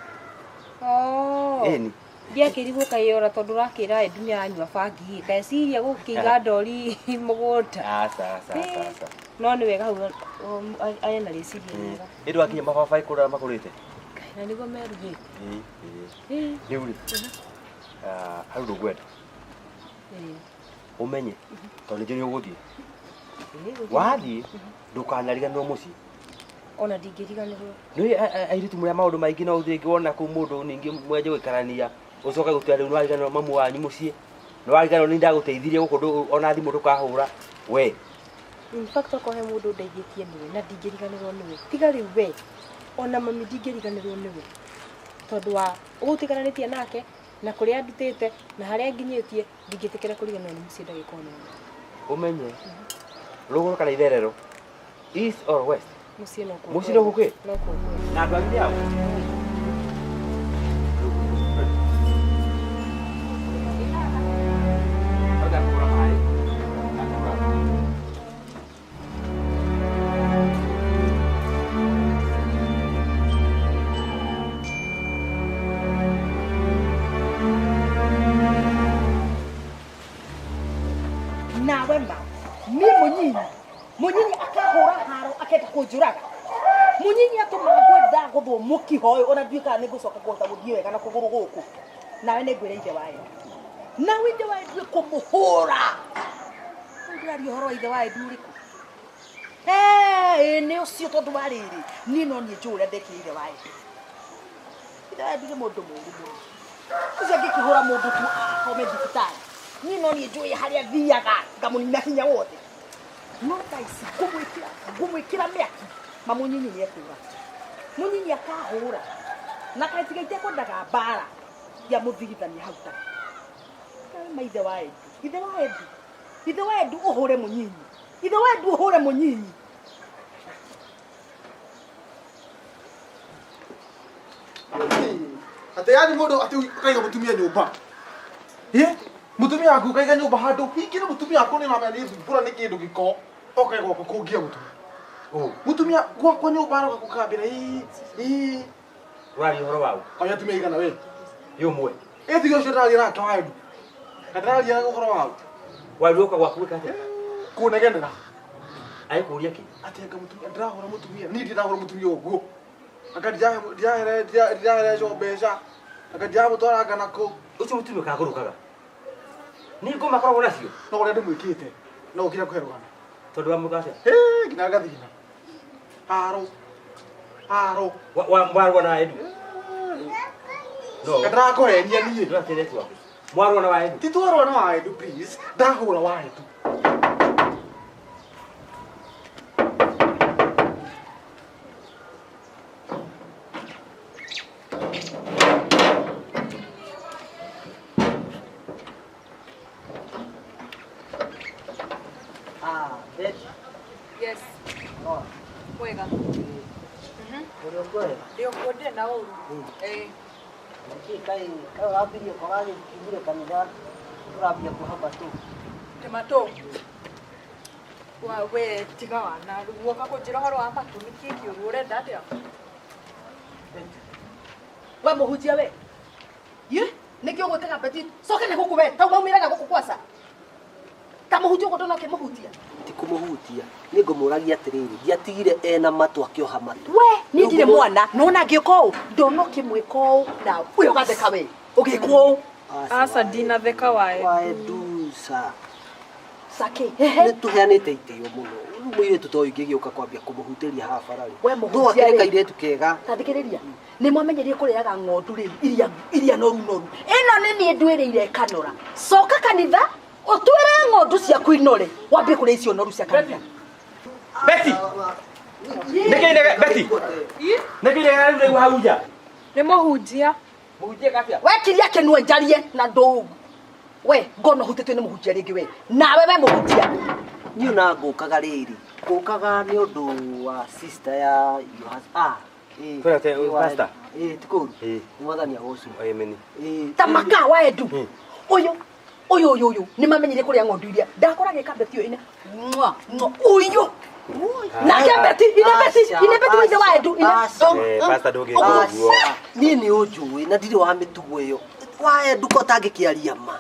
Oh. Ĩni. Ndiakĩrigwo kaĩ ora tondũ ũrakĩra Edu nĩ aranyua bangi keciria gũkĩiga ndori mũgũnda. Aca aca aca aca. No nĩ wega hau arĩ na rĩciria rĩega. Ĩ ndwakinya mababaĩ kũrĩa makũrĩte? Na nĩguo meruhĩte. Ĩĩ ĩĩ. Rĩu rĩ, hau ndũngwenda ũmenye tondũ nĩ njũĩ nĩ ũgũthiĩ. Wathiĩ ndũkanariganĩrwo mũciĩ. Ona ndingĩriganĩrwo. Nĩ airĩtu mũrĩa maũndũ maingĩ no ũthiĩ rĩngĩ wona kũu mũndũ ningĩ mwenje gũikarania ũcoke gũtua rĩu nĩwariganĩrwo mamu wanyu mũciĩ nĩwariganĩrwo nĩ ndagũteithirie gũkũ ona thimũ ndũkahũra we. In fact okorwo he mũndũ ndeithĩtie nĩwe na ndingĩriganĩrwo nĩwe. Tiga rĩu we ona mami ndingĩriganĩrwo nĩwe tondũ wa ũgũtigananĩtie nake na kũrĩa ndutĩte na harĩa nginyĩtie ndingĩtĩkĩra kũriganĩrwo nĩ mũciĩ ndagĩka ona ĩmwe. Ũmenye rũgũrũ kana itherero, east or west, Mũciĩ no kuo. Mũciĩ no kuo kwĩ? No kuo kwĩ. Na andũ anyu nĩ ao? Nawe ma niĩ mũnyinyi mũnyinyi akahũra haro akenda kũnjũraga mũnyinyi atũmaga ngwenda gũthwo mũkiho ũyũ ona ndiũĩ kana nĩngũcoka kũhota gũthiĩ wega na kũgũrũ gũkũ nawe nĩngwĩra ithe wa Edu nawe ithe wa Edu kũmũhũra rĩu ndĩraria ũhoro wa ithe wa Edu ũrĩkũ ĩĩ nĩ ũcio tondũ wa rĩrĩ niĩ no niĩ njũĩ ũrĩa ndekire ithe wa Edu. Ithe wa Edu nĩ mũndũ mũũru mũno ũcio angĩkĩhũra mũndũ tu akome thibitarĩ niĩ no niĩ njũĩ harĩa thiaga ngamũnina hinya wothe no thaa ici ngũmwĩkĩra mĩaki mamũnyinyi nĩ ekũra mũnyinyi akahũra na kaĩ tiga itekwendaga mbara ya mũthigithania hau ta ma ithe wa Edu ithe wa Edu ithe wa Edu ũhũre mũnyinyi ithe wa Edu ũhũre mũnyinyi. Atĩ yani mũndũ atĩ ũkaiga mũtumia nyũmba. Ĩ mũtumia waku ũkaiga nyũmba handũ hingĩ na mũtumia waku nĩ ũramenya nĩ thumbũra nĩ kĩndũ gĩko oke gwakwa kũngia mũtumia. Mũtumia gwakwa nyũmba aroka gũkambĩra ĩ ĩ. Ũraria ũhoro waũ? Kwani atumia aigana we? Nĩ ũmwe. Ĩ tiga ũcio ndĩraria nake wa Edu. Na ndĩraria ũhoro waũ? Waru ũka gwaku gwĩka atĩa? Kũnegenera. Agĩkũria kĩ? Atĩ anga mũtumia ndĩrahũra mũtumia niĩ ndirahũra mũtumia ũguo. Anga ndirahereco mbeca. Anga ndiramũtwara anga nakũ. Ũcio mũtumia ũkagũrũkaga. Nĩ ngoma akoragwo nacio? No ũrĩa ndĩmwĩkĩte no ũkire kũhe rũgano. Tondũ wamwĩka atĩa? Hĩ nginya ngathigina. Haro. Haro. Warũa na Edu? No. Ndĩrakũhenia niĩ. Ndũratĩre tu waku. Mwarũa na wa Edu? Ti twarũa na wa Edu please. Ndahũra wa Edu. Ah, Betty. Yes. No. Wega. Ũrĩ ũkuo? Ndĩ ũkuo ndirĩ na ũru. Ĩĩ. Nĩkĩ kaĩ kaĩ ũrambirie kwaga gĩkinyire kanitha ũrambia kuoha matũ? Ndĩ matũ. Wa we tiga wana rĩu woka kũnjĩra ũhoro wa matũ nĩkĩ kĩũru ũrenda atĩa? We mũhunjia we. Ye nĩkĩ ũgwĩkaga Betty coke na gũkũ we tau maumĩraga gũkũ kwaca. Ta mũhunjia ũguo ndona ũkĩmũhutia. Ti kũmũhutia nĩ ngũmũragia atĩrĩrĩ ndiatigire ena matũ akĩoha matũ. We niĩ ndirĩ mwana nona ngĩũka ũũ ndona ũkĩmwĩka ũũ na ũyũ ũgatheka we ũgĩkwo ũũ. Aca ndinatheka wa Edu. Wa Edu ca. Sake. Nĩ tũheanĩte itĩo mũno. Rĩu mũirĩtu ta ũyũ ingĩgĩũka kwambia kũmũhutĩria haha bara rĩ. We mũhunjia No akĩrĩ rĩ. kairĩtu kega. Ta thikĩrĩria nĩ mwamenyerie kũrĩaga ng'ondu rĩu iria noru noru ĩno nĩ niĩ ndwĩrĩire ĩkanora coka kanitha ũtwĩre ng'ondu ciaku inore wambie kũrĩa icio noru cia kanitha. Betty! Nĩkĩ inege Betty? Nĩkĩ inege rĩu rĩu hau nja? Nĩ mũhunjia. Mũhunjia katia? We kiria kĩnua njarie na ndũũ. We ngona ũhutĩtio nĩ mũhunjia rĩngĩ we. Nawe we mũhunjia. Niĩ ona ngũkaga rĩrĩ. Ngũkaga nĩ ũndũ wa sister ya your husband. Ah, ĩĩ. Kwĩna te- pastor? Ĩĩ, ti kũũru. Ĩĩ. Mwathani agocwo. Amen. Ĩĩ. Ta maka wa Edu. Ũyũ ũyũ ũyũ ũyũ nĩ mamenyire kũrĩa ng'ondu iria ndakora gĩka Betty ũyũ ine mwa mwa ũyũ nake Betty ine Betty ine Betty wa ithe wa Edu ine Aca. Eh, pastor ndũngĩka ũguo. Niĩ nĩ ũnjũĩ na ndirĩ wa mĩtugo ĩyo. Wae nduka ũtangĩkĩaria ma.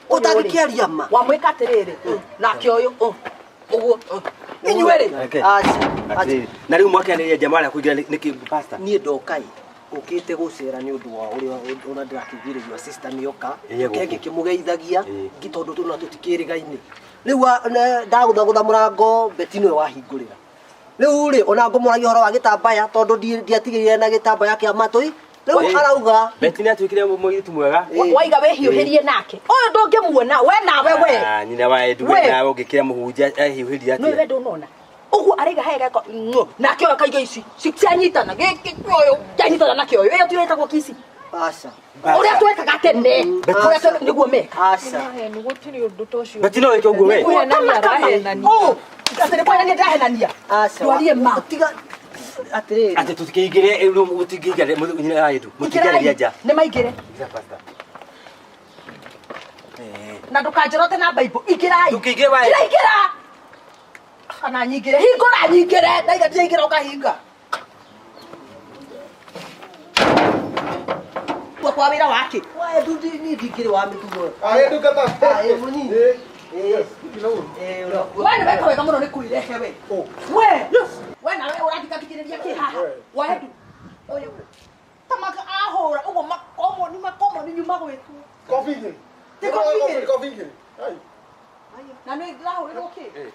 Ũtangĩkĩaria ma. Wamwĩka atĩrĩrĩ, nake ũyũ, ũguo, inyuĩ rĩ. Reke. Aca. Atĩrĩrĩ, na rĩu mwakĩanĩria nja mwarĩa kũingĩra nĩkĩ pastor? Niĩ ndoka ĩ ũkĩte gũcera nĩ ũndũ wa ũrĩa ona ndĩrakĩiguire your sister nĩoka Ĩĩ, ke gũkũ. ngĩkĩmũgeithagia Ĩĩ. ngi tondũ tũna tũtikĩrĩgaine rĩu ndagũthagũtha mũrango Beti nĩwe wahingũrĩra rĩu rĩ ona ngũmũragia ũhoro wa gĩtambaya tondũ ndiatigĩrire na gĩtambaya kĩa matũ rĩu Ĩĩ. arauga Beti nĩatuĩkire mũirĩtu mwega. Ĩĩ. Waiga wĩhiũhĩrie nake. Ũyũ ndũngĩmuona, we nawe we. Ah, nyina wa Edu We. we nawe ũngĩkĩra mũhunjia ehiũhĩrie Nĩ we atĩa? ndũnona. Ũguo araiga he geko, nake ũyũ akaiga ici, cianyitana, gĩkĩ ũyũ, kĩanyitana na kĩoyũ. Ĩyo tiyo ĩtagwo kici. Aca. Ũrĩa twekaga tene, ũrĩa twekaga nĩguo meka. Aca. Heni gũtirĩ ũndũ ta ũcio. Beti no wĩke ũguo we. Kũhenania arahenania. Ũũ, atĩ nĩ kũhenania ndĩrahenania. Aca. Twarie ma. Tiga atĩrĩrĩ. Atĩ tũtikĩingĩre rĩu mũtingĩingĩra nyina wa Edu. Mũtingĩarĩria nja. Nĩ maingĩre. Ingĩra pastor. Eh. Na ndũkanjorote na Bible. Ingĩrai. Ndũkĩingĩre wa Ingĩra, ingĩra. Kana nyingĩre. Hingũra nyingĩre. Ndaiga ndiraingĩra ũkahinga. Kwa kwa wĩra wake. Wae ndu niĩ ndingĩrĩ wa mĩtugo ĩyo. Aĩ ndungata. Aĩ mũnyinyi. Ĩĩ. Ĩĩ. Yes. Ina ũru. Ĩĩ, ũrakuo. We nĩ weka wega mũno nĩ kwĩrehe we. Oh. We. We nawe ũrathikathikĩrĩria kĩ haha? Waendu. Ũyũ. Ta maka ahũra ũguo makomoni makomoni nyuma gwĩtwo. Kobi igĩrĩ. Ti kobi igĩrĩ. Kobi igĩrĩ. Ai. Na nĩ ndĩrahũrĩrwo kĩ?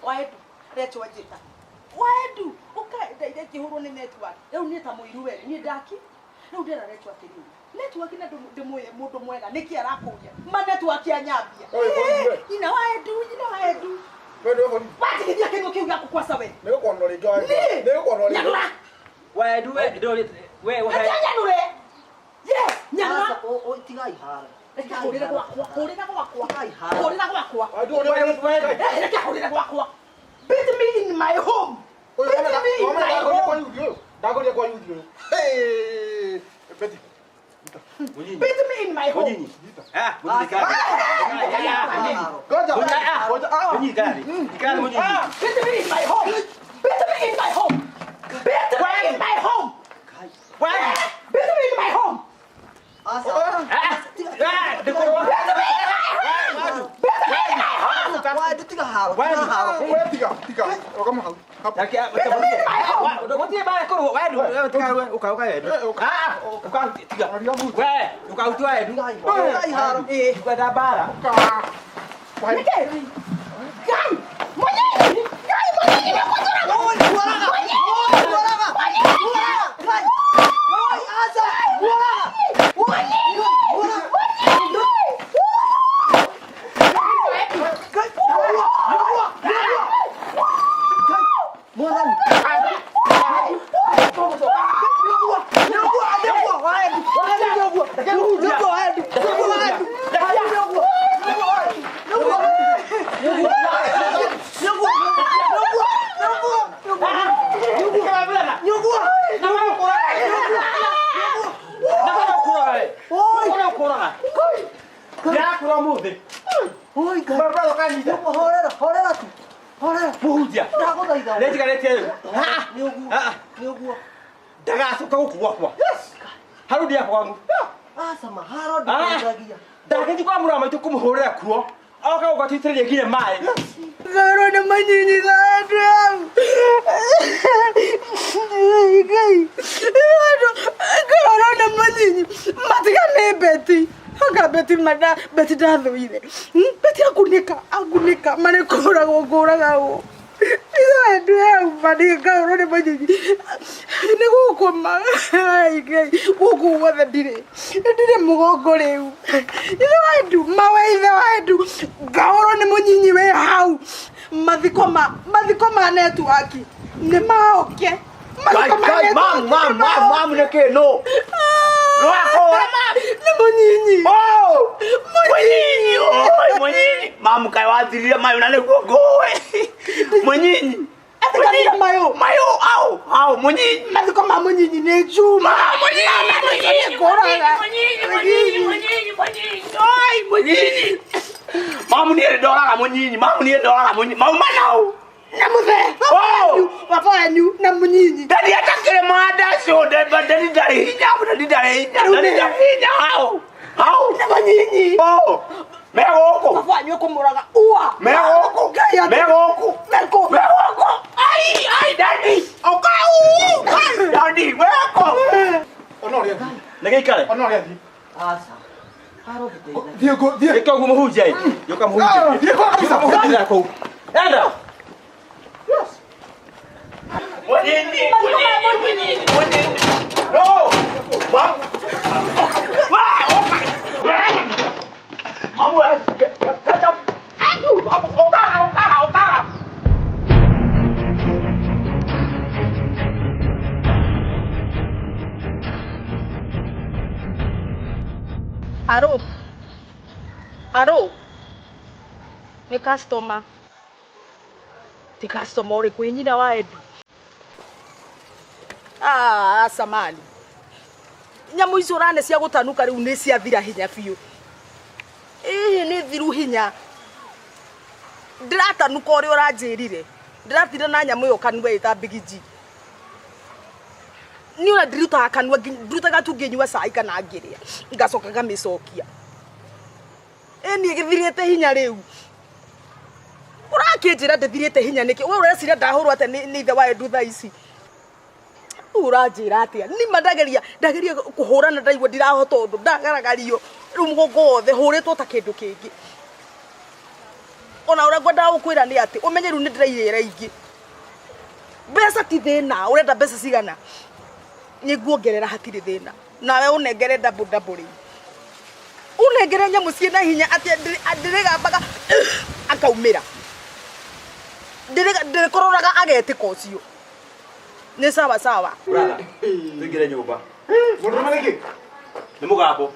Waendu. Retwo njĩta. Waendu. Ũka ndaire ngĩhũrwo nĩ network. Rĩu niĩ ta mũiru we niĩ ndaki. Rĩu ndĩra retwo atĩrĩrĩ. Network na ndĩmũĩ mũndũ mwega nĩkĩ arakũria? Ma network ya nyambia. Oi, borithi we. Nyina waendu, nyina waendu. We nĩwe borithi. Watigithia kĩndũ kĩu gĩaku kwaca we. Nĩgũkwanũra rĩngĩ wa Niĩ. Nĩgũkwanũra rĩngĩ. Nyanũra. Wa Edu we ndũrĩ we we. Reke nyanũre. Yes, nyanũra. Aca, tigai haro. Reke hũrĩre gwakwa, hũrĩra gwakwa. Tigai haro. Hũrĩra gwakwa. Wa Edu ũrĩa Eh, Reke hũrĩre gwakwa. Beat me in my home. Ũyũ Beat me in my ndagũria kwa home. yuthi ũyũ. Ndagũria kwa yuthi ũyũ. Hey. Beti. Mũnyinyi. Beat me in my home. Mũnyinyi. Ah, mũnyinyi kari. Ngoja. Ah, Ngoja. Ah. Mũnyinyi kari. Kari mũnyinyi. Beat me in my home. Beat me in my home. Beat me in my home. Wa. Beat me in my home. Aca. Ah, ah, ndĩkũrũa. Beat me in my home. Beat me in my home. Wae ndu tiga haro. Tiga haro. We tiga, tiga. Rũgama hau. Hau. Reke, gũtirĩ mbara ĩkũrũo. Wa Edu, tiga we, ũka, ũka Edu. Ah, ũka, tiga. We, ũkahutia Edu. Tigai haro. Ndikwenda mbara. Nĩkĩ? Ngai, mũnyinyi. Ngai, mũnyinyi nĩũkũnjũraga. Oi, guaraga. Oi, guaraga. Guaraga. Ngai. Oi, aca. Guaraga. Mũnyinyi. Mũnyinyi. Ngai. Nĩguo, nĩguo, nĩguo. Ngai. Mwathani. Nĩguo, nĩguo, nĩguo, wae ndu. Wae ndu nĩguo. Nĩguo, wae ndu. Nĩguo, wae ndu. Wae ndu nĩguo. Nĩguo, wae ndu. Nĩguo. Nĩguo, nĩguo, nĩguo, nĩguo, nĩguo. Oi. Ndĩrakũra ũmũthĩ. Oi, Ngai. Barabara ũkanyita. Nĩguo, horera, horera tu. Horera. Mũhunjia. Ndagũthaitha. Nĩnjikarĩtie rĩu. Nĩũguo. Ah. Nĩũguo. Ndagacoka gũkũ gwakwa. Hau ndiakwa kwangu. Aca maharo ndikũragia. Ndagĩthiĩ kwa mũrũ wa maitũ kũmũhũrĩra kuo. Oka gũka tũitĩrĩrie nginya maĩ. Ngorwo nĩ manyinyi andũ au. Ngai. Ngorwo nĩ manyinyi. Matiga nĩ Beti. Anga Beti mada Beti ndathũire. Beti angunĩka angunĩka marĩ kũragwo ngũragagwo. Ithe andũ au marĩ ngorwo nĩ manyinyi. Nĩ gũkũma. Ngai gũkũ guothe ndirĩ. Ndirĩ mũgongo rĩu. Ithe wa Edu mawe ithe wa Edu ngahũrwo nĩ mũnyinyi wĩ hau. Mathiko ma mathiko ma network nĩ maoke. Mathiko ma Kai, network mam, mam, mam, mam nĩkĩ no? Nĩwakũra? Nĩ mũnyinyi. Oh! Mũnyinyi, oi, mũnyinyi. Mamu kaĩ wathirire mayũ na nĩguo ngũĩ. Mũnyinyi. Atiganire mayũ. Mayũ, au, au, mũnyinyi. Mathiko ma mũnyinyi nĩ Juma. Mũnyinyi, mũnyinyi, Ngũraga. mũnyinyi, mũnyinyi, mũnyinyi, mũnyinyi. Oi, mũnyinyi. Mamu niĩ ndoraga mũnyinyi, mamu niĩ ndoraga mũnyinyi. Mauma nau. Na mũthee. Oh! Baba wanyu na mũnyinyi. Ndadi atakĩrĩ Akĩrĩ mandacio ndari ndarĩ hinya ndari ndarĩ hinya ndari ndarĩ hinya hau hau Nĩ manyinyi. Oh, me gũkũ Baba wanyu ekũmũraga ua. me gũkũ Ngai me gũkũ Mekũ. me gũkũ ai ai dadi oka u dadi weko Ona ũrĩa athiĩ. Nĩ gĩikare. Ona ũrĩa athiĩ. Aca. Arogĩteithagia. Thiĩ ngũ thiĩ. Ĩka ũguo mũhunjia ĩ. Yũka mũhunjia. Ah, thiĩ kwa kabisa. Mũhunjia kũu. Enda. Mũnyinyi mũnyinyi mũnyinyi mũnyinyi no mam wa oka mamu catch up oka oka oka. Aro. Aro. Nĩ customer. Ti customer ũrĩkũ ĩ nyina wa Edu. Ah, samani. Nyamũ icio ũrane cia gũtanuka rĩu nĩ ciathira hinya biũ. Ĩhĩ nĩ thiru hinya. Ndĩratanuka ũrĩa ũranjĩrire. Ndĩratinda na nyamũ ĩyo kanua ĩta bigiji. Niĩ ona ndirutaga kanua ndutaga tu ngĩnyua cai kana ngĩrĩa ngacoka ngamĩcokia. Ĩ niĩ gĩthirĩte hinya rĩu. Ũrakĩnjĩra ndĩthirĩte hinya nĩkĩ? We ũreciria ndahũrwo atĩa nĩ ithe wa Edu thaa ici? Rĩu ũranjĩra atĩa? Nĩma ndageria ndageria kũhũrana ndaigua ndirahota ũndũ ndagaragario rĩu mũgongo wothe hũrĩtwo ta kĩndũ kĩngĩ. Ona ũrĩa ngwendaga gũkwĩra nĩ atĩ ũmenye rĩu nĩ ndĩrairĩra ingĩ. Mbeca ti thĩna, ũrenda mbeca cigana? Nĩ nguongerera hatirĩ thĩna. Nawe ũnengere double double rĩu. Ũnengere nyamũ ciĩna hinya atĩ ndĩrĩgambaga akaumĩra. Ndĩrĩkororaga agetĩka ũcio. Nĩ sawa sawa. Brother, tũingĩre nyũmba. Mũndũrũme nĩkĩ? Nĩ mũgambo.